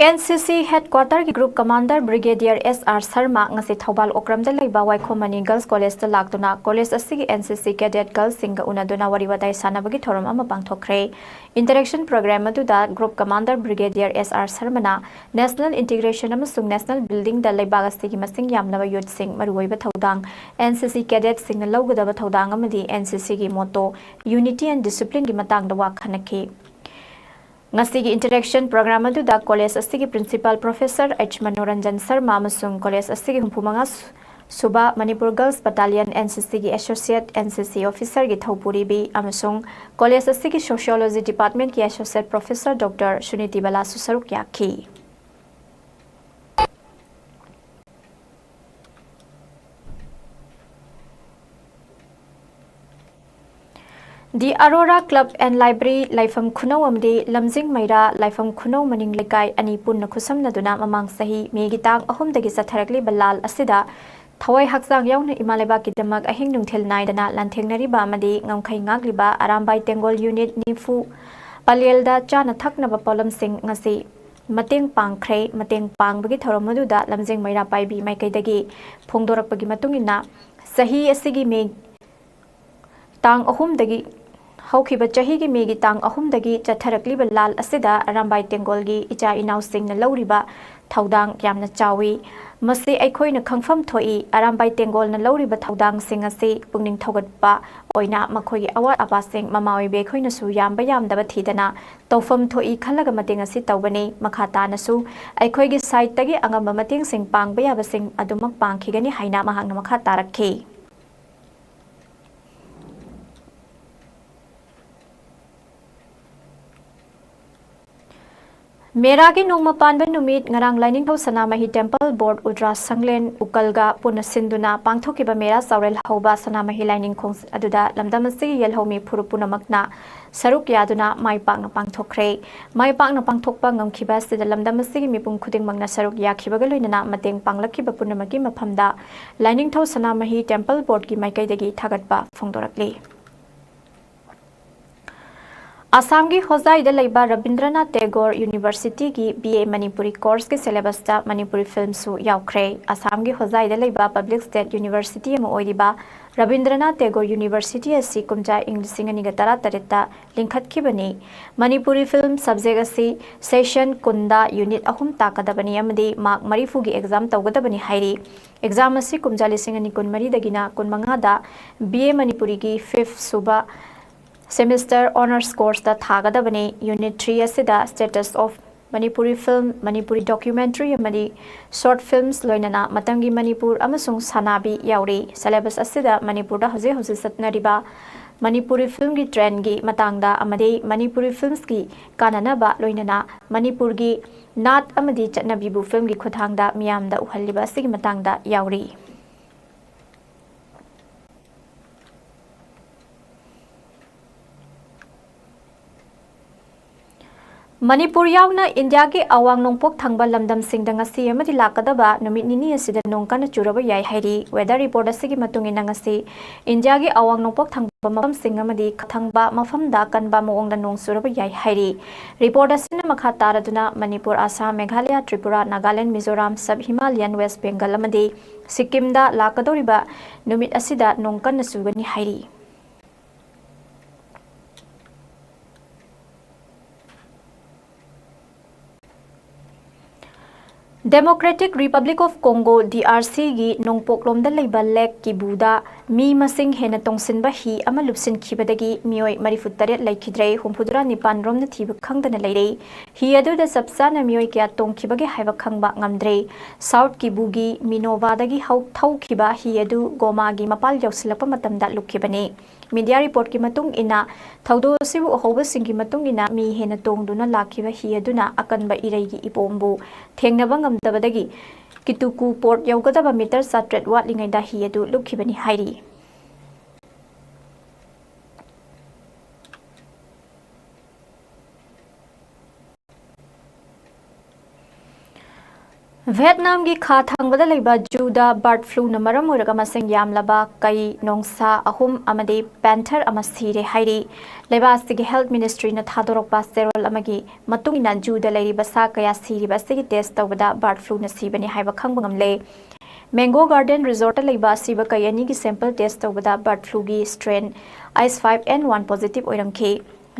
ꯑꯦꯟ ꯁꯤ ꯁꯤ headquarter ꯒꯤ group commander Brigadier ꯑꯦꯁ ꯑꯥꯔ ꯁꯔꯃ ꯉꯁꯤ ꯊꯧꯕꯥꯜ ꯑꯣꯀ꯭ꯔꯝꯗ ꯂꯩꯕ ꯋꯥꯏꯈꯣꯝ ꯃꯅꯤ Girls College ꯇ ꯂꯥꯛꯇꯨꯅ college ꯑꯁꯤꯒꯤ N C C cadet girls ꯁꯤꯡꯒ ꯎꯅꯗꯨꯅ ꯋꯥꯔꯤ ꯋꯥꯇꯥꯏ ꯁꯥꯟꯅꯕꯒꯤ ꯊꯧꯔꯝ ꯑꯃ ꯄꯥꯡꯊꯣꯛꯈ꯭ꯔꯦ꯫ Interaction program ꯑꯗꯨꯗ group commander Brigadier ꯑꯦꯁ ꯑꯥꯔ ꯁꯔꯃꯅ national integration ꯑꯃꯁꯨꯡ national building ꯗ ꯂꯩꯕꯥꯛ ꯑꯁꯤꯒꯤ ꯃꯁꯤꯡ ꯌꯥꯝꯂꯕ youth ꯁꯤꯡ ꯃꯔꯨꯑꯣꯏꯕ ꯊꯧꯗꯥꯡ, N C C cadet ꯁꯤꯡꯅ ꯂꯧꯒꯗꯕ ꯊꯧꯗꯥꯡ ꯑꯃꯗꯤ N C C ꯒꯤ motto Unity and Discipline ꯒꯤ ꯃꯇꯥꯡꯗ ꯋꯥ ꯈꯟꯅꯈꯤ꯫ ꯉꯁꯤꯒꯤ interaction program ꯑꯗꯨꯗ college ꯑꯁꯤꯒꯤ principal professor H Manoranjan Sharma ꯑꯃꯁꯨꯡ college ꯑꯁꯤꯒꯤ ꯍꯨꯝꯐꯨ ꯃꯉꯥ ꯁꯨꯕ Manipur Girls Battalion N C C ꯒꯤ associate N C C officer ꯒꯤ ꯊꯧꯄꯨꯔꯤ ꯕꯤ ꯑꯃꯁꯨꯡ college ꯑꯁꯤꯒꯤ sociology department ꯀꯤ associate professor Doctor ꯁꯨꯅꯤꯇꯤ ꯕꯂꯥꯁꯨ ꯁꯔꯨꯛ ꯌꯥꯈꯤ꯫ The Aurora Club and Library, ꯂꯥꯏꯐꯝ ꯈꯨꯅꯧ ꯑꯃꯗꯤ ꯂꯝꯖꯤꯡ ꯃꯩꯔꯥ ꯂꯥꯏꯐꯝ ꯈꯨꯅꯧ ꯃꯅꯤꯡ ꯂꯩꯀꯥꯏ ꯑꯅꯤ ꯄꯨꯟꯅ ꯈꯨꯠꯁꯝꯅꯗꯨꯅ ꯃꯃꯥꯡ ꯆꯍꯤ ꯃꯦꯒꯤ ꯇꯥꯡ ꯑꯍꯨꯝꯗꯒꯤ ꯆꯠꯊꯔꯛꯂꯤꯕ ꯂꯥꯜ ꯑꯁꯤꯗ ꯊꯋꯥꯏ ꯍꯛꯆꯥꯡ ꯌꯥꯎꯅ ꯏꯃꯥ ꯂꯩꯕꯥꯛꯀꯤꯗꯃꯛ ꯑꯍꯤꯡ ꯅꯨꯡꯊꯤꯜ ꯅꯥꯏꯗꯅ ꯂꯥꯟꯊꯦꯡꯅꯔꯤꯕ ꯑꯃꯗꯤ ꯉꯝꯈꯩ ꯉꯥꯛꯂꯤꯕ ꯑꯔꯥꯝꯕꯥꯏ ꯇꯦꯡꯒꯣꯜ unit ꯅꯤꯐꯨ ꯄꯂꯦꯜꯗ ꯆꯥꯅ ꯊꯛꯅꯕ ꯄꯣꯠꯂꯝꯁꯤꯡ ꯉꯁꯤ ꯃꯇꯦꯡ ꯄꯥꯡꯈ꯭ꯔꯦ꯫ ꯃꯇꯦꯡ ꯄꯥꯡꯕꯒꯤ ꯊꯧꯔꯝ ꯑꯗꯨꯗ ꯂꯝꯖꯤꯡ ꯃꯩꯔꯥ ꯄꯥꯏꯕꯤ ꯃꯥꯏꯀꯩꯗꯒꯤ ꯐꯣꯡꯗꯣꯔꯛꯄꯒꯤ ꯃꯇꯨꯡ ꯏꯟꯅ, ꯆꯍꯤ ꯑꯁꯤꯒꯤ ꯃꯦ ꯇꯥꯡ ꯑꯍꯨꯝꯗꯒꯤ, ꯍꯧꯈꯤꯕ ꯆꯍꯤꯒꯤ ꯃꯦꯒꯤ ꯇꯥꯡ ꯑꯍꯨꯝꯗꯒꯤ ꯆꯠꯊꯔꯛꯂꯤꯕ ꯂꯥꯜ ꯑꯁꯤꯗ ꯑꯔꯥꯝꯕꯥꯏ ꯇꯦꯡꯒꯣꯜꯒꯤ ꯏꯆꯥ ꯏꯅꯥꯎꯁꯤꯡꯅ ꯂꯧꯔꯤꯕ ꯊꯧꯗꯥꯡ ꯌꯥꯝꯅ ꯆꯥꯎꯏ꯫ ꯃꯁꯤ ꯑꯩꯈꯣꯏꯅ ꯈꯪꯐꯝ ꯊꯣꯛꯏ꯫ ꯑꯔꯥꯝꯕꯥꯏ ꯇꯦꯡꯒꯣꯜꯅ ꯂꯧꯔꯤꯕ ꯊꯧꯗꯥꯡꯁꯤꯡ ꯑꯁꯤ ꯄꯨꯛꯅꯤꯡ ꯊꯧꯒꯠꯄ ꯑꯣꯏꯅ ꯃꯈꯣꯏꯒꯤ ꯑꯋꯥꯠ ꯑꯄꯥꯁꯤꯡ ꯃꯃꯥ ꯑꯣꯏꯕꯤ ꯑꯩꯈꯣꯏꯅꯁꯨ ꯌꯥꯝꯕ ꯌꯥꯝꯗꯕ ꯊꯤꯗꯅ ꯇꯧꯐꯝ ꯊꯣꯛꯏ ꯈꯜꯂꯒ ꯃꯇꯦꯡ ꯑꯁꯤ ꯇꯧꯕꯅꯤ꯫ ꯃꯈꯥ ꯇꯥꯅꯁꯨ ꯑꯩꯈꯣꯏꯒꯤ side ꯇꯒꯤ ꯑꯉꯝꯕ ꯃꯇꯦꯡꯁꯤꯡ ꯄꯥꯡꯕ ꯌꯥꯕꯁꯤꯡ ꯑꯗꯨꯃꯛ ꯄꯥꯡꯈꯤꯒꯅꯤ ꯍꯥꯏꯅ ꯃꯍꯥꯛꯅ ꯃꯈꯥ ꯇꯥꯔꯛꯈꯤ꯫ ꯃꯦꯔꯥꯒꯤ ꯅꯣꯡꯃ ꯄꯥꯟꯕ ꯅꯨꯃꯤꯠ ꯉꯔꯥꯡ ꯂꯥꯏꯅꯤꯡꯊꯧ ꯁꯅꯥꯃꯍꯤ ꯇꯦꯝꯄꯜ ꯕꯣꯔꯗ ꯎꯗ꯭ꯔꯥ ꯁꯪꯂꯦꯟ ꯎꯀꯜꯒ ꯄꯨꯟꯅ ꯁꯤꯟꯗꯨꯅ ꯄꯥꯡꯊꯣꯛꯈꯤꯕ ꯃꯦꯔꯥ ꯆꯥꯎꯔꯦꯜ ꯍꯧꯕ ꯁꯅꯥꯃꯍꯤ ꯂꯥꯏꯅꯤꯡ ꯈꯣꯡ ꯑꯗꯨꯗ ꯂꯝꯗꯝ ꯑꯁꯤꯒꯤ ꯌꯦꯜꯍꯧꯃꯤ ꯐꯨꯔꯨꯞ ꯄꯨꯝꯅꯃꯛꯅ ꯁꯔꯨꯛ ꯌꯥꯗꯨꯅ ꯃꯥꯏ ꯄꯥꯛꯅ ꯄꯥꯡꯊꯣꯛꯈ꯭ꯔꯦ꯫ ꯃꯥꯏ ꯄꯥꯛꯅ ꯄꯥꯡꯊꯣꯛꯄ ꯉꯝꯈꯤꯕ ꯑꯁꯤꯗ ꯂꯝꯗꯝ ꯑꯁꯤꯒꯤ ꯃꯤꯄꯨꯝ ꯈꯨꯗꯤꯡꯃꯛꯅ ꯁꯔꯨꯛ ꯌꯥꯈꯤꯕꯒ ꯂꯣꯏꯅꯅ ꯃꯇꯦꯡ ꯄꯥꯡꯂꯛꯈꯤꯕ ꯄꯨꯝꯅꯃꯛꯀꯤ ꯃꯐꯝꯗ ꯂꯥꯏꯅꯤꯡꯊꯧ ꯁꯅꯥꯃꯍꯤ ꯇꯦꯝꯄꯜ ꯕꯣꯔꯗꯀꯤ ꯃꯥꯏꯀꯩꯗꯒꯤ ꯊꯥꯒꯠꯄ ꯐꯣꯡꯗꯣꯔꯛꯂꯤ꯫ ꯑꯁꯥꯝꯒꯤ ꯍꯣꯖꯥꯏꯗ ꯂꯩꯕ ꯔꯕꯤꯟꯗ꯭ꯔꯅꯥꯊ ꯇꯦꯒꯣꯔ ꯌꯨꯅꯤꯚꯔꯁꯤꯇꯤꯒꯤ ꯕꯤ ꯑꯦ ꯃꯅꯤꯄꯨꯔꯤ ꯀꯣꯔꯁꯀꯤ ꯁꯦꯂꯦꯕꯁꯇ ꯃꯅꯤꯄꯨꯔꯤ ꯐꯤꯜꯝꯁꯨ ꯌꯥꯎꯈ꯭ꯔꯦ꯫ ꯑꯁꯥꯝꯒꯤ ꯍꯣꯖꯥꯏꯗ ꯂꯩꯕ ꯄꯕ꯭ꯂꯤꯛ ꯁ꯭ꯇꯦꯠ ꯌꯨꯅꯤꯚꯔꯁꯤꯇꯤ ꯑꯃ ꯑꯣꯏꯔꯤꯕ ꯔꯕꯤꯟꯗ꯭ꯔꯅꯥꯊ ꯇꯦꯒꯣꯔ ꯌꯨꯅꯤꯚꯔꯁꯤꯇꯤ ꯑꯁꯤ ꯀꯨꯝꯖꯥ ꯏꯪ ꯂꯤꯁꯤꯡ ꯑꯅꯤꯒ ꯇꯔꯥꯇꯔꯦꯠꯇ ꯂꯤꯡꯈꯠꯈꯤꯕꯅꯤ꯫ ꯃꯅꯤꯄꯨꯔꯤ ꯐꯤꯜꯝ ꯁꯕꯖꯦꯛ ꯑꯁꯤ ꯁꯦꯁꯟ ꯀꯨꯟꯗ ꯌꯨꯅꯤꯠ ꯑꯍꯨꯝ ꯇꯥꯛꯀꯗꯕꯅꯤ ꯑꯃꯗꯤ ꯃꯥꯔꯛ ꯃꯔꯤꯐꯨꯒꯤ ꯑꯦꯛꯖꯥꯝ ꯇꯧꯒꯗꯕꯅꯤ ꯍꯥꯏꯔꯤ꯫ ꯑꯦꯛꯖꯥꯝ ꯑꯁꯤ ꯀꯨꯝꯖꯥ ꯂꯤꯁꯤꯡ ꯑꯅꯤ ꯀꯨꯟꯃꯔꯤꯗꯒꯤꯅ ꯀꯨꯟꯃꯉꯥꯗ ꯕꯤ ꯑꯦ ꯃꯅꯤꯄꯨꯔꯤꯒꯤ ꯐꯤꯐ ꯁꯨꯕ ꯁꯦꯃꯤꯁꯇꯔ ꯑꯣꯅꯔꯁ ꯀꯣꯔꯁꯇ ꯊꯥꯒꯗꯕꯅꯤ꯫ ꯌꯨꯅꯤꯠ ꯊ꯭ꯔꯤ ꯑꯁꯤꯗ status of Manipuri film, Manipuri documentary ꯑꯃꯗꯤ ꯁꯣꯔꯠ ꯐꯤꯜꯝꯁ, ꯂꯣꯏꯅꯅ ꯃꯇꯝꯒꯤ ꯃꯅꯤꯄꯨꯔ ꯑꯃꯁꯨꯡ ꯁꯅꯥꯕꯤ ꯌꯥꯎꯔꯤ꯫ ꯁꯦꯂꯦꯕꯁ ꯑꯁꯤꯗ ꯃꯅꯤꯄꯨꯔꯗ ꯍꯧꯖꯤꯛ ꯍꯧꯖꯤꯛ ꯆꯠꯅꯔꯤꯕ ꯃꯅꯤꯄꯨꯔꯤ ꯐꯤꯜꯝꯒꯤ ꯇ꯭ꯔꯦꯟꯒꯤ ꯃꯇꯥꯡꯗ ꯑꯃꯗꯤ ꯃꯅꯤꯄꯨꯔꯤ ꯐꯤꯜꯝꯁꯀꯤ ꯀꯥꯟꯅꯅꯕ, ꯂꯣꯏꯅꯅ ꯃꯅꯤꯄꯨꯔꯒꯤ ꯅꯥꯠ ꯑꯃꯗꯤ ꯆꯠꯅꯕꯤꯕꯨ ꯐꯤꯜꯝꯒꯤ ꯈꯨꯠꯊꯥꯡꯗ ꯃꯤꯌꯥꯝꯗ ꯎꯍꯜꯂꯤꯕ ꯑꯁꯤꯒꯤ ꯃꯇꯥꯡꯗ ꯌꯥꯎꯔꯤ꯫ ꯃꯅꯤꯄꯨꯔ ꯌꯥꯎꯅ ꯏꯟꯗꯤꯌꯥꯒꯤ ꯑꯋꯥꯡ ꯅꯣꯡꯄꯣꯛ ꯊꯪꯕ ꯂꯝꯗꯝꯁꯤꯡꯗ ꯉꯁꯤ ꯑꯃꯗꯤ ꯂꯥꯛꯀꯗꯕ ꯅꯨꯃꯤꯠ ꯅꯤꯅꯤ ꯑꯁꯤꯗ ꯅꯣꯡ ꯀꯟꯅ ꯆꯨꯔꯕ ꯌꯥꯏ ꯍꯥꯏꯔꯤ꯫ ꯋꯦꯗꯔ ꯔꯤꯄꯣꯔꯠ ꯑꯁꯤꯒꯤ ꯃꯇꯨꯡ ꯏꯟꯅ, ꯉꯁꯤ ꯏꯟꯗꯤꯌꯥꯒꯤ ꯑꯋꯥꯡ ꯅꯣꯡꯄꯣꯛ ꯊꯪꯕ ꯃꯐꯝꯁꯤꯡ ꯑꯃꯗꯤ ꯊꯪꯕ ꯃꯐꯝꯗ ꯀꯟꯕ ꯃꯑꯣꯡꯗ ꯅꯣꯡ ꯆꯨꯔꯕ ꯌꯥꯏ ꯍꯥꯏꯔꯤ꯫ ꯔꯤꯄꯣꯔꯠ ꯑꯁꯤꯅ ꯃꯈꯥ ꯇꯥꯔꯗꯨꯅ ꯃꯅꯤꯄꯨꯔ, ꯑꯁꯥꯝ, ꯃꯦꯘꯥꯂꯌꯥ, ꯇ꯭ꯔꯤꯄꯨꯔꯥ, ꯅꯥꯒꯥꯂꯦꯟ, ꯃꯤꯖꯣꯔꯥꯝ, ꯁꯕ ꯍꯤꯃꯥꯂꯌꯟ ꯋꯦꯁ ꯕꯦꯡꯒꯜ ꯑꯃꯗꯤ ꯁꯤꯛꯀꯤꯝꯗ ꯂꯥꯛꯀꯗꯧꯔꯤꯕ ꯅꯨꯃꯤꯠ ꯑꯁꯤꯗ ꯅꯣꯡ ꯀꯟꯅ ꯆꯨꯒꯅꯤ ꯍꯥꯏꯔꯤ꯫ Democratic Republic of Congo, D R C ꯒꯤ ꯅꯣꯡꯄꯣꯛꯂꯣꯝꯗ ꯂꯩꯕ ꯂꯦꯛ ꯀꯤꯕꯨꯗ ꯃꯤ ꯃꯁꯤꯡ ꯍꯦꯟꯅ ꯇꯣꯡꯁꯤꯟꯕ ꯍꯤ ꯑꯃ ꯂꯨꯞꯁꯤꯟꯈꯤꯕꯗꯒꯤ ꯃꯤꯑꯣꯏ ꯃꯔꯤꯐꯨꯇꯔꯦꯠ ꯂꯩꯈꯤꯗ꯭ꯔꯦ, ꯍꯨꯝꯐꯨꯇꯔꯥ ꯅꯤꯄꯥꯟ ꯔꯣꯝꯅ ꯊꯤꯕ ꯈꯪꯗꯅ ꯂꯩꯔꯦ꯫ ꯍꯤ ꯑꯗꯨꯗ ꯆꯞ ꯆꯥꯅ ꯃꯤꯑꯣꯏ ꯀꯌꯥ ꯇꯣꯡꯈꯤꯕꯒꯦ ꯍꯥꯏꯕ ꯈꯪꯕ ꯉꯝꯗ꯭ꯔꯦ꯫ ꯁꯥꯎꯠ ꯀꯤꯕꯨꯒꯤ ꯃꯤꯅꯣꯕꯥꯗꯒꯤ ꯍꯧ-, ꯊꯧꯈꯤꯕ ꯍꯤ ꯑꯗꯨ ꯒꯣꯃꯥꯒꯤ ꯃꯄꯥꯜ ꯌꯧꯁꯤꯜꯂꯛꯄ ꯃꯇꯝꯗ ꯂꯨꯞꯈꯤꯕꯅꯤ꯫ ꯃꯤꯗꯤꯌꯥ ꯔꯤꯄꯣꯔꯠꯀꯤ ꯃꯇꯨꯡ ꯏꯟꯅ, ꯊꯧꯗꯣꯛ ꯑꯁꯤꯕꯨ ꯎꯍꯧꯕꯁꯤꯡꯒꯤ ꯃꯇꯨꯡ ꯏꯟꯅ, ꯃꯤ ꯍꯦꯟꯅ ꯇꯣꯡꯗꯨꯅ ꯂꯥꯛꯈꯤꯕ ꯍꯤ ꯑꯗꯨꯅ ꯑꯀꯟꯕ ꯏꯔꯩꯒꯤ ꯏꯄꯣꯝꯕꯨ ꯊꯦꯡꯅꯕ ꯉꯝꯗꯕꯗꯒꯤ ꯀꯤꯇꯨꯀꯨ ꯄꯣꯔꯠ ꯌꯧꯒꯗꯕ ꯃꯤꯇꯔ ꯆꯥꯇ꯭ꯔꯦꯠ ꯋꯥꯠꯂꯤꯉꯩꯗ ꯍꯤ ꯑꯗꯨ ꯂꯨꯞꯈꯤꯕꯅꯤ ꯍꯥꯏꯔꯤ꯫ ꯚꯤꯌꯦꯠꯅꯥꯝꯒꯤ ꯈꯥ ꯊꯪꯕꯗ ꯂꯩꯕ ꯖꯨꯗ ꯕꯔꯗ ꯐ꯭ꯂꯨꯅ ꯃꯔꯝ ꯑꯣꯏꯔꯒ ꯃꯁꯤꯡ ꯌꯥꯝꯂꯕ ꯀꯩ, ꯅꯣꯡꯁꯥ ꯑꯍꯨꯝ ꯑꯃꯗꯤ ꯄꯦꯟꯊꯔ ꯑꯃ ꯁꯤꯔꯦ ꯍꯥꯏꯔꯤ꯫ ꯂꯩꯕꯥꯛ ꯑꯁꯤꯒꯤ ꯍꯦꯜꯊ ꯃꯤꯅꯤꯁꯇ꯭ꯔꯤꯅ ꯊꯥꯗꯣꯔꯛꯄ ꯆꯦꯔꯣꯜ ꯑꯃꯒꯤ ꯃꯇꯨꯡ ꯏꯟꯅ, ꯖꯨꯗ ꯂꯩꯔꯤꯕ ꯁꯥ ꯀꯌꯥ ꯁꯤꯔꯤꯕ ꯑꯁꯤꯒꯤ ꯇꯦꯁ ꯇꯧꯕꯗ ꯕꯔꯗ ꯐ꯭ꯂꯨꯅ ꯁꯤꯕꯅꯤ ꯍꯥꯏꯕ ꯈꯪꯕ ꯉꯝꯂꯦ꯫ ꯃꯦꯡꯒꯣ ꯒꯥꯔꯗꯦꯟ ꯔꯤꯖꯣꯔꯠꯇ ꯂꯩꯕ ꯑꯁꯤꯕ ꯀꯩ ꯑꯅꯤꯒꯤ ꯁꯦꯝꯄꯜ ꯇꯦꯁ ꯇꯧꯕꯗ ꯕꯔꯗ ꯐ꯭ꯂꯨꯒꯤ strain H five N one positive ꯑꯣꯏꯔꯝꯈꯤ꯫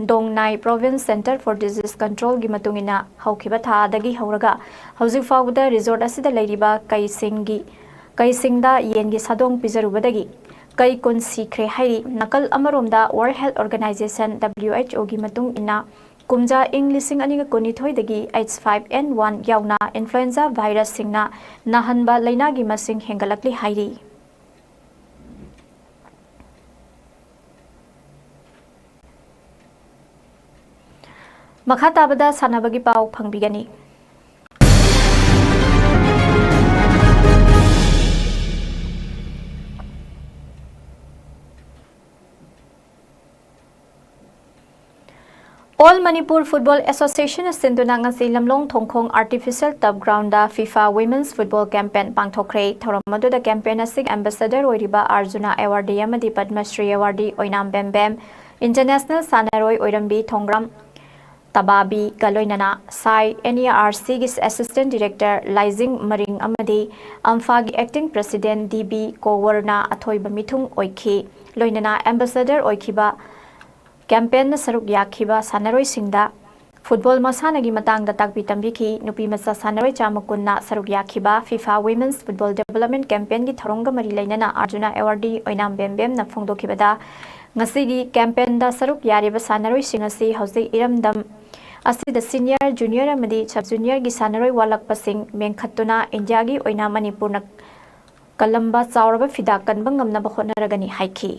Dong Nai province centre for disease ꯀꯟꯇ꯭ꯔꯣꯜꯒꯤ ꯃꯇꯨꯡ ꯏꯟꯅ, ꯍꯧꯈꯤꯕ ꯊꯥꯗꯒꯤ ꯍꯧꯔꯒ ꯍꯧꯖꯤꯛ ꯐꯥꯎꯕꯗ ꯔꯤꯖꯣꯔꯠ ꯑꯁꯤꯗ ꯂꯩꯔꯤꯕ ꯀꯩꯁꯤꯡꯒꯤ, ꯀꯩꯁꯤꯡꯗ ꯌꯦꯟꯒꯤ ꯁꯥꯗꯣꯡ ꯄꯤꯖꯔꯨꯕꯗꯒꯤ ꯀꯩ ꯀꯨꯟ ꯁꯤꯈ꯭ꯔꯦ ꯍꯥꯏꯔꯤ꯫ ꯅꯥꯀꯜ ꯑꯃꯔꯣꯝꯗ, ꯋꯥꯔꯜꯗ ꯍꯦꯜꯊ ꯑꯣꯔꯒꯅꯥꯏꯖꯦꯁꯟ, ꯗꯕ꯭ꯂꯤꯌꯨ ꯑꯩꯆ ꯑꯣꯒꯤ ꯃꯇꯨꯡ ꯏꯟꯅ, ꯀꯨꯝꯖꯥ ꯏꯪ ꯂꯤꯁꯤꯡ ꯑꯅꯤꯒ ꯀꯨꯟꯅꯤꯊꯣꯏꯗꯒꯤ ꯑꯩꯆ ꯐꯥꯏꯚ ꯑꯦꯟ ꯋꯥꯟ ꯌꯥꯎꯅ ꯏꯟꯐ꯭ꯂꯨꯑꯦꯟꯖꯥ ꯚꯥꯏꯔꯁꯁꯤꯡꯅ ꯅꯥꯍꯟꯕ ꯂꯩꯅꯥꯒꯤ ꯃꯁꯤꯡ ꯍꯦꯟꯒꯠꯂꯛꯂꯤ ꯍꯥꯏꯔꯤ꯫ ꯃꯈꯥ ꯇꯥꯕꯗ ꯁꯥꯟꯅꯕꯒꯤ ꯄꯥꯎ ꯐꯪꯕꯤꯒꯅꯤ꯫ All Manipur Football Association ꯅ ꯁꯤꯟꯗꯨꯅ ꯉꯁꯤ ꯂꯝꯂꯣꯡ ꯊꯣꯡꯈꯣꯡ ꯑꯥꯔꯇꯤꯐꯤꯁꯤꯌꯦꯜ ꯇꯔꯐ ground FIFA women's football campaign ꯄꯥꯡꯊꯣꯛꯈ꯭ꯔꯦ꯫ ꯊꯧꯔꯝ ꯑꯗꯨꯗ ꯀꯦꯝꯄꯦꯟ ꯑꯁꯤꯒꯤ ꯑꯦꯝꯕꯦꯁꯦꯗꯔ ꯑꯣꯏꯔꯤꯕ ꯑꯥꯔꯖꯨꯅꯥ ꯑꯦꯋꯥꯔꯗꯤ ꯑꯃꯗꯤ ꯄꯗꯃꯁ꯭ꯔꯤ ꯑꯦꯋꯥꯔꯗꯤ ꯑꯣꯏꯅꯥꯝꯕꯦꯝ ꯕꯦꯝ, ꯏꯟꯇꯔꯅꯦꯁꯅꯦꯜ ꯁꯥꯟꯅꯔꯣꯏ ꯑꯣꯏꯔꯝꯕꯤ ꯊꯣꯡꯒ꯭ꯔꯥꯝ ꯇꯕꯥꯕꯤꯒ ꯂꯣꯏꯅꯅ ꯁꯥꯏ ꯑꯦꯟ ꯏ ꯑꯥꯔ ꯁꯤꯒꯤ ꯑꯦꯁꯤꯁꯇꯦꯟ ꯗꯤꯔꯦꯛꯇꯔ ꯂꯥꯏꯖꯤꯡ ꯃꯔꯤꯡ ꯑꯃꯗꯤ ꯑꯝꯐꯥꯒꯤ ꯑꯦꯛꯇꯤꯡ ꯄ꯭ꯔꯦꯁꯤꯗꯦꯟ ꯗꯤ ꯕꯤ ꯀꯣꯋꯔꯅ ꯑꯊꯣꯏꯕ ꯃꯤꯊꯨꯡ ꯑꯣꯏꯈꯤ꯫ ꯂꯣꯏꯅꯅ ꯑꯦꯝꯕꯦꯁꯦꯗꯔ ꯑꯣꯏꯈꯤꯕ ꯀꯦꯝꯄꯦꯟꯗ ꯁꯔꯨꯛ ꯌꯥꯈꯤꯕ ꯁꯥꯟꯅꯔꯣꯏꯁꯤꯡꯗ ꯐꯨꯠꯕꯣꯜ ꯃꯁꯥꯟꯅꯒꯤ ꯃꯇꯥꯡꯗ ꯇꯥꯛꯄꯤ ꯇꯝꯕꯤꯈꯤ꯫ ꯅꯨꯄꯤ ꯃꯆꯥ ꯁꯥꯟꯅꯔꯣꯏ ꯆꯥꯝꯃ ꯀꯨꯟꯅ ꯁꯔꯨꯛ ꯌꯥꯈꯤꯕ ꯐꯤꯐꯥ ꯋꯤꯃꯦꯟꯁ ꯐꯨꯠꯕꯣꯜ ꯗꯦꯕꯂꯞꯃꯦꯟ ꯀꯦꯝꯄꯦꯟꯒꯤ ꯊꯧꯔꯝꯒ ꯃꯔꯤ ꯂꯩꯅꯅ ꯑꯥꯔꯖꯨꯅꯥ ꯑꯦꯋꯥꯔꯗꯤ ꯑꯣꯏꯅꯥꯝꯕꯦꯝ ꯕꯦꯝꯅ ꯐꯣꯡꯗꯣꯛꯈꯤꯕꯗ, ꯉꯁꯤꯒꯤ ꯀꯦꯝꯄꯦꯟꯗ ꯁꯔꯨꯛ ꯌꯥꯔꯤꯕ ꯁꯥꯟꯅꯔꯣꯏꯁꯤꯡ ꯑꯁꯤ ꯍꯧꯖꯤꯛ ꯏꯔꯝꯗꯝ ꯑꯁꯤꯗ senior, junior ꯑꯃꯗꯤ sub juniorꯒꯤ ꯁꯥꯟꯅꯔꯣꯏ ꯋꯥꯠꯂꯛꯄꯁꯤꯡ ꯃꯦꯟꯈꯠꯇꯨꯅ ꯏꯟꯗꯤꯌꯥꯒꯤ ꯑꯣꯏꯅ ꯃꯅꯤꯄꯨꯔꯅ ꯀꯜꯂꯝꯕ ꯆꯥꯎꯔꯕ ꯐꯤꯗꯥ ꯀꯟꯕ ꯉꯝꯅꯕ ꯍꯣꯠꯅꯔꯒꯅꯤ ꯍꯥꯏꯈꯤ꯫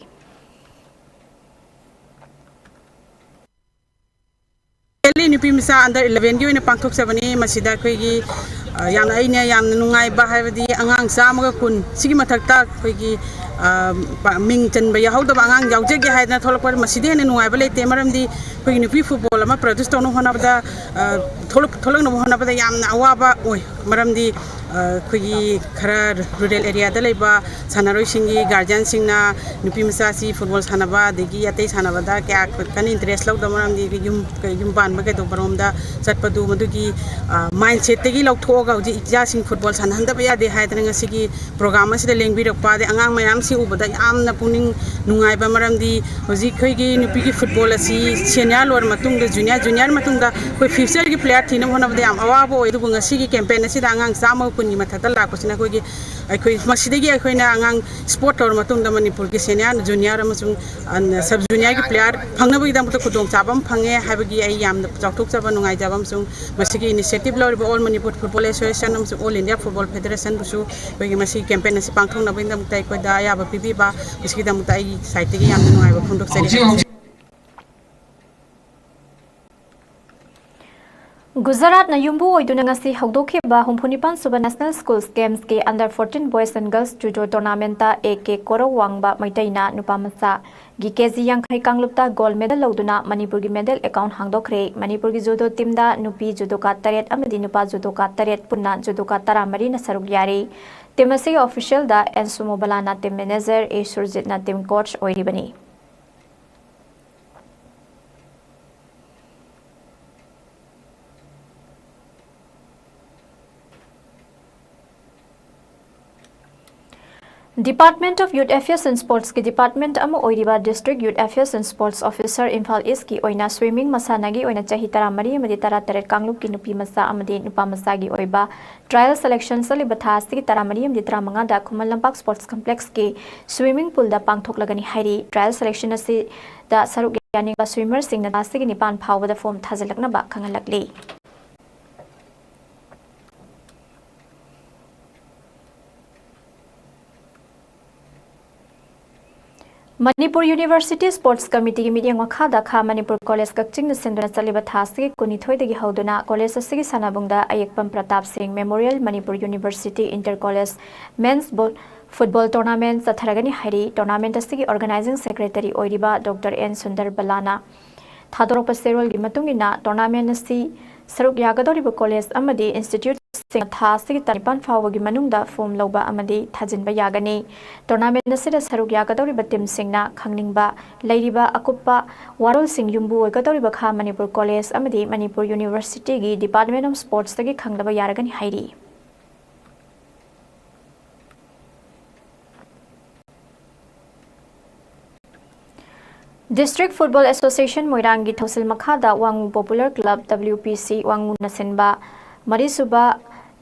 ꯑꯦꯜꯂꯤ ꯅꯨꯄꯤ ꯃꯆꯥ under elevenꯒꯤ ꯑꯣꯏꯅ ꯄꯥꯡꯊꯣꯛꯆꯕꯅꯤ꯫ ꯃꯁꯤꯗ ꯑꯩꯈꯣꯏꯒꯤ, ꯑ, ꯌꯥꯝꯅ, ꯑꯩꯅ ꯌꯥꯝꯅ ꯅꯨꯡꯉꯥꯏꯕ ꯍꯥꯏꯕꯗꯤ ꯑꯉꯥꯡ ꯆꯥꯝꯃꯒ ꯀꯨꯟ ꯁꯤꯒꯤ ꯃꯊꯛꯇ ꯑꯩꯈꯣꯏꯒꯤ, ꯑ, ꯄ-, ꯃꯤꯡ ꯆꯟꯕ ꯌꯥꯎꯍꯧꯗꯕ ꯑꯉꯥꯡ ꯌꯥꯎꯖꯒꯦ ꯍꯥꯏꯗꯅ ꯊꯣꯛꯂꯛꯄ, ꯃꯁꯤꯗ ꯍꯦꯟꯅ ꯅꯨꯡꯉꯥꯏꯕ ꯂꯩꯇꯦ꯫ ꯃꯔꯝꯗꯤ ꯑꯩꯈꯣꯏꯒꯤ ꯅꯨꯄꯤ ꯐꯨꯠꯕꯣꯜ ꯑꯃ produce ꯇꯧꯅꯕ ꯍꯣꯠꯅꯕꯗ, ꯑ, ꯊꯣꯛꯂꯛ-, ꯊꯣꯛꯂꯛꯅꯕ ꯍꯣꯠꯅꯕꯗ ꯌꯥꯝꯅ ꯑꯋꯥꯕ ꯑꯣꯏ꯫ ꯃꯔꯝꯗꯤ, ꯑ, ꯑꯩꯈꯣꯏꯒꯤ ꯈꯔ rural areaꯗ ꯂꯩꯕ ꯁꯥꯟꯅꯔꯣꯏꯁꯤꯡꯒꯤ guardianꯁꯤꯡꯅ ꯅꯨꯄꯤ ꯃꯆꯥꯁꯤ ꯐꯨꯠꯕꯣꯜ ꯁꯥꯟꯅꯕ ꯑꯗꯒꯤ ꯑꯇꯩ ꯁꯥꯟꯅꯕꯗ ꯀꯌꯥ ꯀꯟꯅ interest ꯂꯧꯗꯕ ꯃꯔꯝꯗꯤ ꯌꯨꯝ, ꯌꯨꯝ ꯄꯥꯟꯕ ꯀꯩꯗꯧꯕꯔꯣꯝꯗ ꯆꯠꯄꯗꯨ ꯃꯗꯨꯒꯤ, ꯑ, mindsetꯇꯒꯤ ꯂꯧꯊꯣꯛꯑꯒ ꯍꯧꯖꯤꯛ ꯏꯆꯥꯁꯤꯡ ꯐꯨꯠꯕꯣꯜ ꯁꯥꯟꯅꯍꯟꯗꯕ ꯌꯥꯗꯦ ꯍꯥꯏꯗꯅ ꯉꯁꯤꯒꯤ program ꯑꯁꯤꯗ ꯂꯦꯡꯕꯤꯔꯛꯄ, ꯑꯗꯩ ꯑꯉꯥꯡ ꯃꯌꯥꯝꯁꯤ ꯎꯕꯗ ꯌꯥꯝꯅ ꯄꯨꯛꯅꯤꯡ ꯅꯨꯡꯉꯥꯏꯕ, ꯃꯔꯝꯗꯤ ꯍꯧꯖꯤꯛ ꯑꯩꯈꯣꯏꯒꯤ ꯅꯨꯄꯤꯒꯤ ꯐꯨꯠꯕꯣꯜ ꯑꯁꯤ senior ꯂꯣꯏꯔ ꯃꯇꯨꯡꯗ junior, junior ꯃꯇꯨꯡꯗ ꯑꯩꯈꯣꯏ futureꯒꯤ player ꯊꯤꯅꯕ ꯍꯣꯠꯅꯕꯗ ꯌꯥꯝ ꯑꯋꯥꯕ ꯑꯣꯏ꯫ ꯑꯗꯨꯕꯨ ꯉꯁꯤꯒꯤ campaign ꯑꯁꯤꯗ ꯑꯉꯥꯡ ꯆꯥꯝꯃꯒ ꯀꯨꯟꯒꯤ ꯃꯊꯛꯇ ꯂꯥꯛꯄꯁꯤꯅ ꯑꯩꯈꯣꯏꯒꯤ, ꯑꯩꯈꯣꯏ ꯃꯁꯤꯗꯒꯤ ꯑꯩꯈꯣꯏꯅ ꯑꯉꯥꯡ sport ꯇꯧꯔ ꯃꯇꯨꯡꯗ ꯃꯅꯤꯄꯨꯔꯒꯤ senior, junior ꯑꯃꯁꯨꯡ, ꯑ, sub juniorꯒꯤ player ꯐꯪꯅꯕꯒꯤꯗꯃꯛꯇ ꯈꯨꯗꯣꯡꯆꯥꯕ ꯑꯃ ꯐꯪꯉꯦ ꯍꯥꯏꯕꯒꯤ ꯑꯩ ꯌꯥꯝꯅ ꯆꯥꯎꯊꯣꯛꯆꯕ, ꯅꯨꯡꯉꯥꯏꯖꯕ ꯑꯃꯁꯨꯡ ꯃꯁꯤꯒꯤ initiative ꯂꯧꯔꯤꯕ All Manipur Football Association ꯑꯃꯁꯨꯡ All India Football Federationꯕꯨꯁꯨ ꯑꯩꯈꯣꯏꯒꯤ ꯃꯁꯤꯒꯤ campaign ꯑꯁꯤ ꯄꯥꯡꯊꯣꯛꯅꯕꯒꯤꯗꯃꯛꯇ ꯑꯩꯈꯣꯏꯗ ꯑꯌꯥꯕ ꯄꯤꯕꯤꯕ, ꯃꯁꯤꯒꯤꯗꯃꯛꯇ ꯑꯩꯒꯤ sideꯇꯒꯤ ꯌꯥꯝꯅ ꯅꯨꯡꯉꯥꯏꯕ ꯐꯣꯡꯗꯣꯛꯆꯔꯤ꯫ ꯒꯨꯖꯔꯥꯠꯅ ꯌꯨꯝꯕꯨ ꯑꯣꯏꯗꯨꯅ ꯉꯁꯤ ꯍꯧꯗꯣꯛꯈꯤꯕ ꯍꯨꯝꯐꯨꯅꯤꯄꯥꯟ ꯁꯨꯕ National Schools Gamesꯀꯤ Under fourteen Boys and Girls Judo Tournamentꯇ A K ꯀꯣꯔꯧ ꯋꯥꯡꯕ ꯃꯩꯇꯩꯅ ꯅꯨꯄꯥ ꯃꯆꯥꯒꯤ ꯀꯦ ꯖꯤ ꯌꯥꯡꯈꯩ ꯀꯥꯡꯂꯨꯞꯇ gold medal ꯂꯧꯗꯨꯅ ꯃꯅꯤꯄꯨꯔꯒꯤ medal account ꯍꯥꯡꯗꯣꯛꯈ꯭ꯔꯦ꯫ ꯃꯅꯤꯄꯨꯔꯒꯤ judo teamꯗ ꯅꯨꯄꯤ judoka ꯇꯔꯦꯠ ꯑꯃꯗꯤ ꯅꯨꯄꯥ judoka ꯇꯔꯦꯠ, ꯄꯨꯟꯅ judoka ꯇꯔꯥꯃꯔꯤꯅ ꯁꯔꯨꯛ ꯌꯥꯔꯤ꯫ Team ꯑꯁꯤꯒꯤ officialꯗ ꯑꯦꯟ ꯁꯨꯃꯣꯕꯂꯥꯅ team manager, ꯑꯦ ꯁꯨꯔꯖꯤꯠꯅ team coach ꯑꯣꯏꯔꯤꯕꯅꯤ꯫ Department of Youth Affairs and Sportsꯀꯤ department ꯑꯃ ꯑꯣꯏꯔꯤꯕ District Youth Affairs and Sports Officer Imphal Eastꯀꯤ ꯑꯣꯏꯅ swimming ꯃꯁꯥꯟꯅꯒꯤ ꯑꯣꯏꯅ ꯆꯍꯤ ꯇꯔꯥꯃꯔꯤ ꯑꯃꯗꯤ ꯇꯔꯥꯇꯔꯦꯠ ꯀꯥꯡꯂꯨꯞꯀꯤ ꯅꯨꯄꯤ ꯃꯆꯥ ꯑꯃꯗꯤ ꯅꯨꯄꯥ ꯃꯆꯥꯒꯤ ꯑꯣꯏꯕ trial selection ꯆꯠꯂꯤꯕ ꯊꯥ ꯑꯁꯤꯒꯤ ꯇꯔꯥꯃꯔꯤ ꯑꯃꯗꯤ ꯇꯔꯥꯃꯉꯥꯗ ꯈꯨꯃꯟ ꯂꯝꯄꯥꯛ sports complexꯀꯤ swimming poolꯗ ꯄꯥꯡꯊꯣꯛꯂꯒꯅꯤ ꯍꯥꯏꯔꯤ꯫ Trial selection ꯑꯁꯤꯗ ꯁꯔꯨꯛ ꯌꯥꯅꯤꯡꯕ swimmerꯁꯤꯡꯅ ꯊꯥ ꯑꯁꯤꯒꯤ ꯅꯤꯄꯥꯟ ꯐꯥꯎꯕꯗ form ꯊꯥꯖꯤꯜꯂꯛꯅꯕ ꯈꯪꯍꯜꯂꯛꯂꯤ꯫ ꯃꯅꯤꯄꯨꯔ University Sports Committeeꯒꯤ ꯃꯤꯠꯌꯦꯡ ꯃꯈꯥꯗ ꯈꯥ ꯃꯅꯤꯄꯨꯔ College ꯀꯛꯆꯤꯡꯅ ꯁꯤꯟꯗꯨꯅ ꯆꯠꯂꯤꯕ ꯊꯥ ꯑꯁꯤꯒꯤ ꯀꯨꯟꯅꯤꯊꯣꯏꯗꯒꯤ ꯍꯧꯗꯨꯅ college ꯑꯁꯤꯒꯤ ꯁꯥꯟꯅꯕꯨꯡꯗ ꯑꯌꯦꯛꯄꯝ ꯄ꯭ꯔꯇꯥꯞ ꯁꯤꯡ Memorial Manipur University Inter College Men's Ball Football Tournament ꯆꯠꯊꯔꯒꯅꯤ ꯍꯥꯏꯔꯤ꯫ Tournament ꯑꯁꯤꯒꯤ organizing secretary ꯑꯣꯏꯔꯤꯕ ꯗꯣꯛꯇꯔ ꯑꯦꯟ ꯁꯨꯟꯗꯔ ꯕꯂꯥꯅ ꯊꯥꯗꯣꯔꯛꯄ ꯆꯦꯔꯣꯜꯒꯤ ꯃꯇꯨꯡ ꯏꯟꯅ, tournament ꯑꯁꯤ ꯁꯔꯨꯛ ꯌꯥꯒꯗꯧꯔꯤꯕ college ꯑꯃꯗꯤ instituteꯁꯤꯡꯅ ꯊꯥ ꯑꯁꯤꯒꯤ ꯇꯥꯡ ꯅꯤꯄꯥꯟ ꯐꯥꯎꯕꯒꯤ ꯃꯅꯨꯡꯗ form ꯂꯧꯕ ꯑꯃꯗꯤ ꯊꯥꯖꯤꯟꯕ ꯌꯥꯒꯅꯤ꯫ Tournament ꯑꯁꯤꯗ ꯁꯔꯨꯛ ꯌꯥꯒꯗꯧꯔꯤꯕ teamꯁꯤꯡꯅ ꯈꯪꯅꯤꯡꯕ ꯂꯩꯔꯤꯕ ꯑꯀꯨꯞꯄ ꯋꯥꯔꯣꯜꯁꯤꯡ ꯌꯨꯝꯕꯨ ꯑꯣꯏꯒꯗꯧꯔꯤꯕ ꯈꯥ ꯃꯅꯤꯄꯨꯔ College ꯑꯃꯗꯤ ꯃꯅꯤꯄꯨꯔ Universityꯒꯤ Department of Sportsꯇꯒꯤ ꯈꯪꯂꯕ ꯌꯥꯔꯒꯅꯤ ꯍꯥꯏꯔꯤ꯫ District Football Association ꯃꯣꯏꯔꯥꯡꯒꯤ ꯊꯧꯁꯤꯜ ꯃꯈꯥꯗ ꯋꯥꯉꯨ Popular Club, WPC, ꯋꯥꯉꯨꯅ ꯁꯤꯟꯕ ꯃꯔꯤꯁꯨꯕ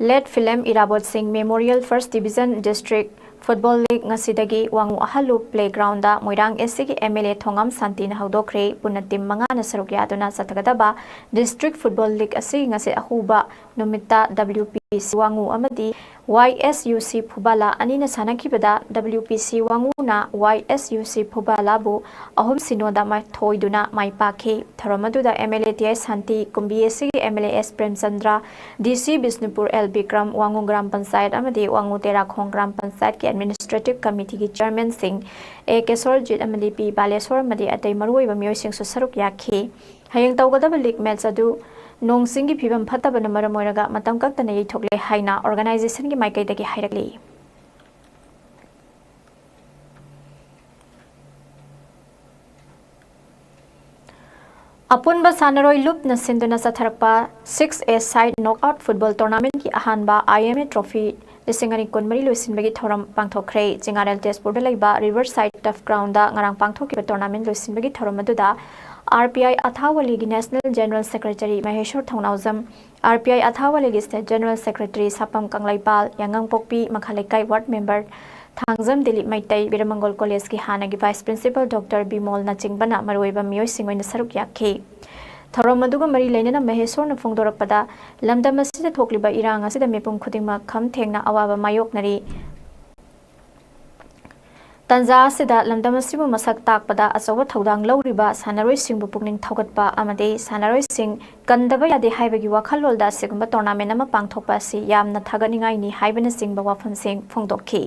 Late Film ꯏꯔꯥꯕꯣꯠ ꯁꯤꯡ Memorial First Division District Football League ꯉꯁꯤꯗꯒꯤ ꯋꯥꯉꯨ ꯑꯍꯜꯂꯨꯞ playgroundꯗ ꯃꯣꯏꯔꯥꯡ SCꯒꯤ MLA ꯊꯣꯉꯥꯝ ꯁꯥꯟꯇꯤꯅ ꯍꯧꯗꯣꯛꯈ꯭ꯔꯦ꯫ ꯄꯨꯟꯅ team ꯃꯉꯥꯅ ꯁꯔꯨꯛ ꯌꯥꯗꯨꯅ ꯆꯠꯊꯒꯗꯕ District Football League ꯑꯁꯤ ꯉꯁꯤ ꯑꯍꯧꯕ ꯅꯨꯃꯤꯠꯇ WPC ꯋꯥꯉꯨ ꯑꯃꯗꯤ YSUC ꯐꯨꯕꯥꯂꯥ ꯑꯅꯤꯅ ꯁꯥꯟꯅꯈꯤꯕꯗ WPC ꯋꯥꯉꯨꯅ YSUC ꯐꯨꯕꯥꯂꯥꯕꯨ ꯑꯍꯨꯝ ꯁꯤꯅꯣꯗ ꯃꯥꯏꯊꯣꯏꯗꯨꯅ ꯃꯥꯏ ꯄꯥꯛꯈꯤ꯫ ꯊꯧꯔꯝ ꯑꯗꯨꯗ MLA ꯇꯤ ꯑꯥꯏ ꯁꯥꯟꯇꯤ, ꯀꯨꯝꯕꯤ SCꯒꯤ MLA ꯑꯦꯁ ꯄ꯭ꯔꯦꯝꯆꯟꯗ꯭ꯔ, DC ꯕꯤꯁꯅꯨꯄꯨꯔ ꯑꯦꯜ ꯕꯤꯀ꯭ꯔꯝ, ꯋꯥꯉꯨ ꯒ꯭ꯔꯥꯝ ꯄꯟꯆꯥꯌꯠ ꯑꯃꯗꯤ ꯋꯥꯉꯨ ꯇꯦꯔꯥꯈꯣꯡ ꯒ꯭ꯔꯥꯝ ꯄꯟꯆꯥꯌꯠꯀꯤ Administrative Committeeꯒꯤ chairmanꯁꯤꯡ A ꯀꯦꯁꯣꯔꯖꯤꯠ ꯑꯃꯗꯤ P ꯕꯥꯂꯦꯁꯣꯔ ꯑꯃꯗꯤ ꯑꯇꯩ ꯃꯔꯨꯑꯣꯏꯕ ꯃꯤꯑꯣꯏꯁꯤꯡꯁꯨ ꯁꯔꯨꯛ ꯌꯥꯈꯤ꯫ ꯍꯌꯦꯡ ꯇꯧꯒꯗꯕ league match ꯑꯗꯨ ꯅꯣꯡ ꯆꯤꯡꯒꯤ ꯐꯤꯕꯝ ꯐꯠꯇꯕꯅ ꯃꯔꯝ ꯑꯣꯏꯔꯒ ꯃꯇꯝ ꯀꯛꯇꯅ ꯌꯩꯊꯣꯛꯂꯦ ꯍꯥꯏꯅ organizationꯒꯤ ꯃꯥꯏꯀꯩꯗꯒꯤ ꯍꯥꯏꯔꯛꯂꯤ꯫ ꯑꯄꯨꯟꯕ ꯁꯥꯟꯅꯔꯣꯏ ꯂꯨꯞꯅ ꯁꯤꯟꯗꯨꯅ ꯆꯠꯊꯔꯛꯄ six A side knockout football tournamentꯀꯤ ꯑꯍꯥꯟꯕ IMA trophy ꯂꯤꯁꯤꯡ ꯑꯅꯤ ꯀꯨꯟꯃꯔꯤ ꯂꯣꯏꯁꯤꯟꯕꯒꯤ ꯊꯧꯔꯝ ꯄꯥꯡꯊꯣꯛꯈ꯭ꯔꯦ꯫ ꯆꯤꯉꯥꯔꯦꯜ ꯇꯦꯖꯄꯨꯔꯗ ꯂꯩꯕ Riverside Turf Groundꯗ ꯉꯔꯥꯡ ꯄꯥꯡꯊꯣꯛꯈꯤꯕ tournamentꯂꯣꯏꯁꯤꯟꯕꯒꯤ ꯊꯧꯔꯝ ꯑꯗꯨꯗ R P I ꯑꯊꯥꯋꯥꯂꯤꯒꯤ National General Secretary Mysore Thounaojam, R P I ꯑꯊꯥꯋꯥꯂꯤꯒꯤ State General Secretary ꯁꯥꯄꯝ ꯀꯪꯂꯩꯄꯥꯜ, ꯌꯥꯉꯥꯡꯄꯣꯛꯄꯤ ꯃꯈꯥ ꯂꯩꯀꯥꯏ ward member ꯊꯥꯡꯖꯝ ꯗꯤꯂꯤꯞ ꯃꯩꯇꯩ, ꯕꯤꯔꯃꯪꯒꯣꯜ Collegeꯀꯤ ꯍꯥꯟꯅꯒꯤ Vice Principal Doctor ꯕꯤꯃꯣꯜꯅꯆꯤꯡꯕꯅ ꯃꯔꯨꯑꯣꯏꯕ ꯃꯤꯑꯣꯏꯁꯤꯡ ꯑꯣꯏꯅ ꯁꯔꯨꯛ ꯌꯥꯈꯤ꯫ ꯊꯧꯔꯝ ꯑꯗꯨꯒ ꯃꯔꯤ ꯂꯩꯅꯅ ꯃꯍꯦꯁꯣꯔꯅ ꯐꯣꯡꯗꯣꯔꯛꯄꯗ, ꯂꯝꯗꯝ ꯑꯁꯤꯗ ꯊꯣꯛꯂꯤꯕ ꯏꯔꯥꯡ ꯑꯁꯤꯗ ꯃꯤꯄꯨꯝ ꯈꯨꯗꯤꯡꯃꯛ ꯈꯝ ꯊꯦꯡꯅ ꯑꯋꯥꯕ ꯃꯥꯌꯣꯛꯅꯔꯤ꯫ ꯇꯥꯟꯖꯥ ꯑꯁꯤꯗ ꯂꯝꯗꯝ ꯑꯁꯤꯕꯨ ꯃꯁꯛ ꯇꯥꯛꯄꯗ ꯑꯆꯧꯕ ꯊꯧꯗꯥꯡ ꯂꯧꯔꯤꯕ ꯁꯥꯟꯅꯔꯣꯏꯁꯤꯡꯕꯨ ꯄꯨꯛꯅꯤꯡ ꯊꯧꯒꯠꯄ ꯑꯃꯗꯤ ꯁꯥꯟꯅꯔꯣꯏꯁꯤꯡ ꯀꯟꯗꯕ ꯌꯥꯗꯦ ꯍꯥꯏꯕꯒꯤ ꯋꯥꯈꯜꯂꯣꯟꯗ ꯑꯁꯤꯒꯨꯝꯕ tournament ꯑꯃ ꯄꯥꯡꯊꯣꯛꯄ ꯑꯁꯤ ꯌꯥꯝꯅ ꯊꯥꯒꯠꯅꯤꯡꯉꯥꯏꯅꯤ ꯍꯥꯏꯕꯅꯆꯤꯡꯕ ꯋꯥꯐꯝꯁꯤꯡ ꯐꯣꯡꯗꯣꯛꯈꯤ꯫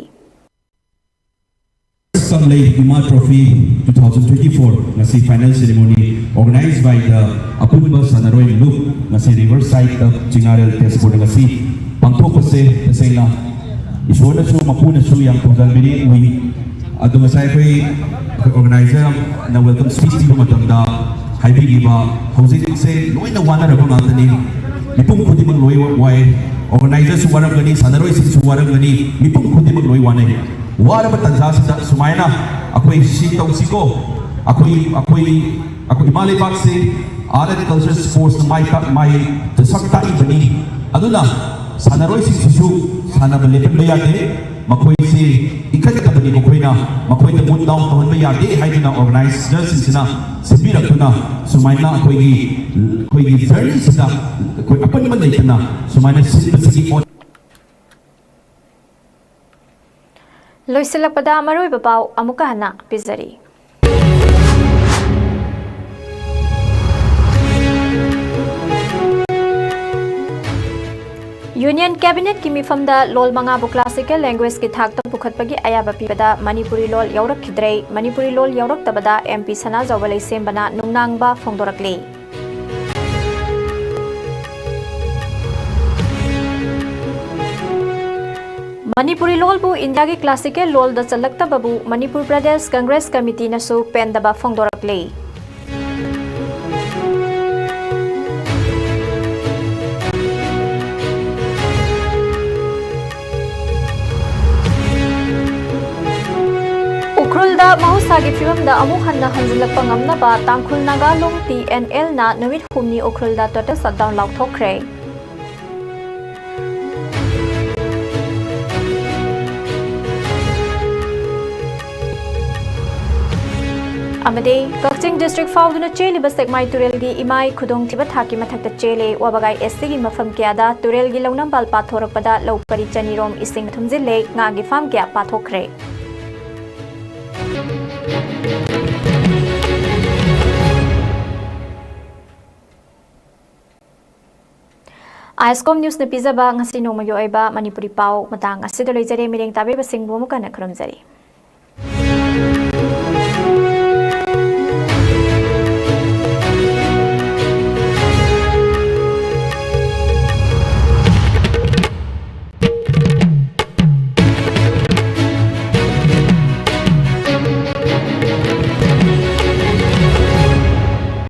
ꯀꯪꯂꯩ ꯏꯃꯥ Trophy two thousand twenty-four, ꯉꯁꯤ final ceremony organized by the ꯑꯄꯨꯟꯕ ꯁꯥꯟꯅꯔꯣꯏ ꯂꯨꯞ, ꯉꯁꯤ Riverside Turf ꯆꯤꯉꯥꯔꯦꯜ ꯇꯦꯖꯄꯨꯔꯗ ꯉꯁꯤ ꯄꯥꯡꯊꯣꯛꯄꯁꯦ ꯇꯁꯦꯡꯅ ꯏꯁꯣꯔꯅꯁꯨ ꯃꯄꯨꯅꯁꯨ ꯌꯥꯝ ꯊꯧꯖꯥꯜ ꯄꯤꯔꯤ ꯎꯏ꯫ ꯑꯗꯣ ꯉꯁꯥꯏ ꯑꯩꯈꯣꯏ organizerꯅ welcome speech ꯄꯤꯕ ꯃꯇꯝꯗ ꯍꯥꯏꯕꯤꯈꯤꯕ, ꯍꯧꯖꯤꯛꯁꯦ ꯂꯣꯏꯅ ꯋꯥꯅꯔꯕ ꯉꯥꯛꯇꯅꯤ꯫ ꯃꯤꯄꯨꯝ ꯈꯨꯗꯤꯡꯃꯛ ꯂꯣꯏ ꯋꯥꯏ꯫ Organizerꯁꯨ ꯋꯥꯔꯝꯒꯅꯤ, ꯁꯥꯟꯅꯔꯣꯏꯁꯤꯡꯁꯨ ꯋꯥꯔꯝꯒꯅꯤ, ꯃꯤꯄꯨꯝ ꯈꯨꯗꯤꯡꯃꯛ ꯂꯣꯏ ꯋꯥꯅꯩ꯫ ꯋꯥꯔꯕ ꯇꯥꯟꯖꯥꯁꯤꯗ ꯁꯨꯃꯥꯏꯅ ꯑꯩꯈꯣꯏ ꯁꯤ ꯇꯧꯁꯤꯀꯣ, ꯑꯩꯈꯣꯏ, ꯑꯩꯈꯣꯏ, ꯑꯩꯈꯣꯏ ꯏꯃꯥ ꯂꯩꯕꯥꯛꯁꯤ Art and Culture Sportsꯅ ꯃꯥꯏ ꯄꯥꯛ-, ꯃꯥꯏ ꯁꯛ ꯇꯥꯛꯏꯕꯅꯤ꯫ ꯑꯗꯨꯅ ꯁꯥꯟꯅꯔꯣꯏꯁꯤꯡꯁꯤꯁꯨ ꯁꯥꯟꯅꯕ ꯂꯦꯞꯍꯟꯕ ꯌꯥꯗꯦ꯫ ꯃꯈꯣꯏꯁꯤ ꯏꯟꯈꯠꯀꯗꯕꯅꯤ, ꯃꯈꯣꯏꯅ, ꯃꯈꯣꯏꯗ mood down ꯇꯧꯍꯟꯕ ꯌꯥꯗꯦ ꯍꯥꯏꯗꯨꯅ organizerꯁꯤꯡꯁꯤꯅ ꯁꯤꯟꯕꯤꯔꯛꯇꯨꯅ ꯁꯨꯃꯥꯏꯅ ꯑꯩꯈꯣꯏꯒꯤ, ꯑꯩꯈꯣꯏꯒꯤ journeyꯁꯤꯗ ꯑꯩꯈꯣꯏ ꯑꯄꯟꯕ ꯂꯩꯇꯅ ꯁꯨꯃꯥꯏꯅ ꯁꯤꯟꯕꯁꯤꯒꯤ ꯑꯣ- ꯂꯣꯏꯁꯤꯜꯂꯛꯄꯗ ꯃꯔꯨꯑꯣꯏꯕ ꯄꯥꯎ ꯑꯃꯨꯛꯀ ꯍꯟꯅ ꯄꯤꯖꯔꯤ꯫ Union Cabinetꯀꯤ ꯃꯤꯐꯝꯗ ꯂꯣꯜ ꯃꯉꯥꯕꯨ classical languageꯀꯤ ꯊꯥꯛꯇ ꯄꯨꯈꯠꯄꯒꯤ ꯑꯌꯥꯕ ꯄꯤꯕꯗ ꯃꯅꯤꯄꯨꯔꯤ ꯂꯣꯜ ꯌꯥꯎꯔꯛꯈꯤꯗ꯭ꯔꯦ꯫ ꯃꯅꯤꯄꯨꯔꯤ ꯂꯣꯜ ꯌꯥꯎꯔꯛꯇꯕꯗ MP ꯁꯅꯥꯖꯥꯎꯕ ꯂꯩꯁꯦꯝꯕꯅ ꯅꯨꯡꯅꯥꯡꯕ ꯐꯣꯡꯗꯣꯔꯛꯂꯤ꯫ ꯃꯅꯤꯄꯨꯔꯤ ꯂꯣꯜꯕꯨ ꯏꯟꯗꯤꯌꯥꯒꯤ classical ꯂꯣꯜꯗ ꯆꯜꯂꯛꯇꯕꯕꯨ ꯃꯅꯤꯄꯨꯔ ꯄ꯭ꯔꯗꯦꯁ ꯀꯪꯒ꯭ꯔꯦꯁ ꯀꯃꯤꯇꯤꯅꯁꯨ ꯄꯦꯟꯗꯕ ꯐꯣꯡꯗꯣꯔꯛꯂꯤ꯫ ꯃꯍꯧꯁꯥꯒꯤ ꯐꯤꯕꯝꯗ ꯑꯃꯨꯛ ꯍꯟꯅ ꯍꯟꯖꯤꯜꯂꯛꯄ ꯉꯝꯅꯕ ꯇꯥꯡꯈꯨꯜ ꯅꯥꯒꯥ ꯂꯣꯡ ꯇꯤ ꯑꯦꯟ ꯑꯦꯜꯅ ꯅꯨꯃꯤꯠ ꯍꯨꯝꯅꯤ ꯎꯈ꯭ꯔꯨꯜꯗ total shutdown ꯂꯥꯎꯊꯣꯛꯈ꯭ꯔꯦ꯫ ꯑꯃꯗꯤ ꯀꯛꯆꯤꯡ district ꯐꯥꯎꯗꯨꯅ ꯆꯦꯜꯂꯤꯕ ꯁꯦꯛꯃꯥꯏ ꯇꯨꯔꯦꯜꯒꯤ ꯏꯃꯥꯏ ꯈꯨꯗꯣꯡꯊꯤꯕ ꯊꯥꯛꯀꯤ ꯃꯊꯛꯇ ꯆꯦꯜꯂꯦ꯫ ꯋꯥꯕꯒꯥꯏ ꯑꯦꯁ ꯇꯤꯒꯤ ꯃꯐꯝ ꯀꯌꯥꯗ ꯇꯨꯔꯦꯜꯒꯤ ꯂꯧꯅꯝ ꯄꯥꯜ ꯄꯥꯊꯣꯔꯛꯄꯗ ꯂꯧ ꯄꯔꯤ ꯆꯅꯤꯔꯣꯝ ꯏꯁꯤꯡ ꯊꯨꯝꯖꯤꯜꯂꯦ, ꯉꯥꯒꯤ farm ꯀꯌꯥ ꯄꯥꯊꯣꯛꯈ꯭ꯔꯦ꯫ ꯑꯥꯏꯁꯀꯣꯝ ꯅ꯭ꯌꯨꯁꯅ ꯄꯤꯖꯕ ꯉꯁꯤ ꯅꯣꯡꯃꯒꯤ ꯑꯣꯏꯕ ꯃꯅꯤꯄꯨꯔꯤ ꯄꯥꯎ ꯃꯇꯥꯡ ꯑꯁꯤꯗ ꯂꯣꯏꯖꯔꯦ꯫ ꯃꯤꯠꯌꯦꯡ ꯇꯥꯕꯤꯕꯁꯤꯡꯕꯨ ꯑꯃꯨꯛ ꯍꯟꯅ ꯈꯨꯔꯨꯝꯖꯔꯤ꯫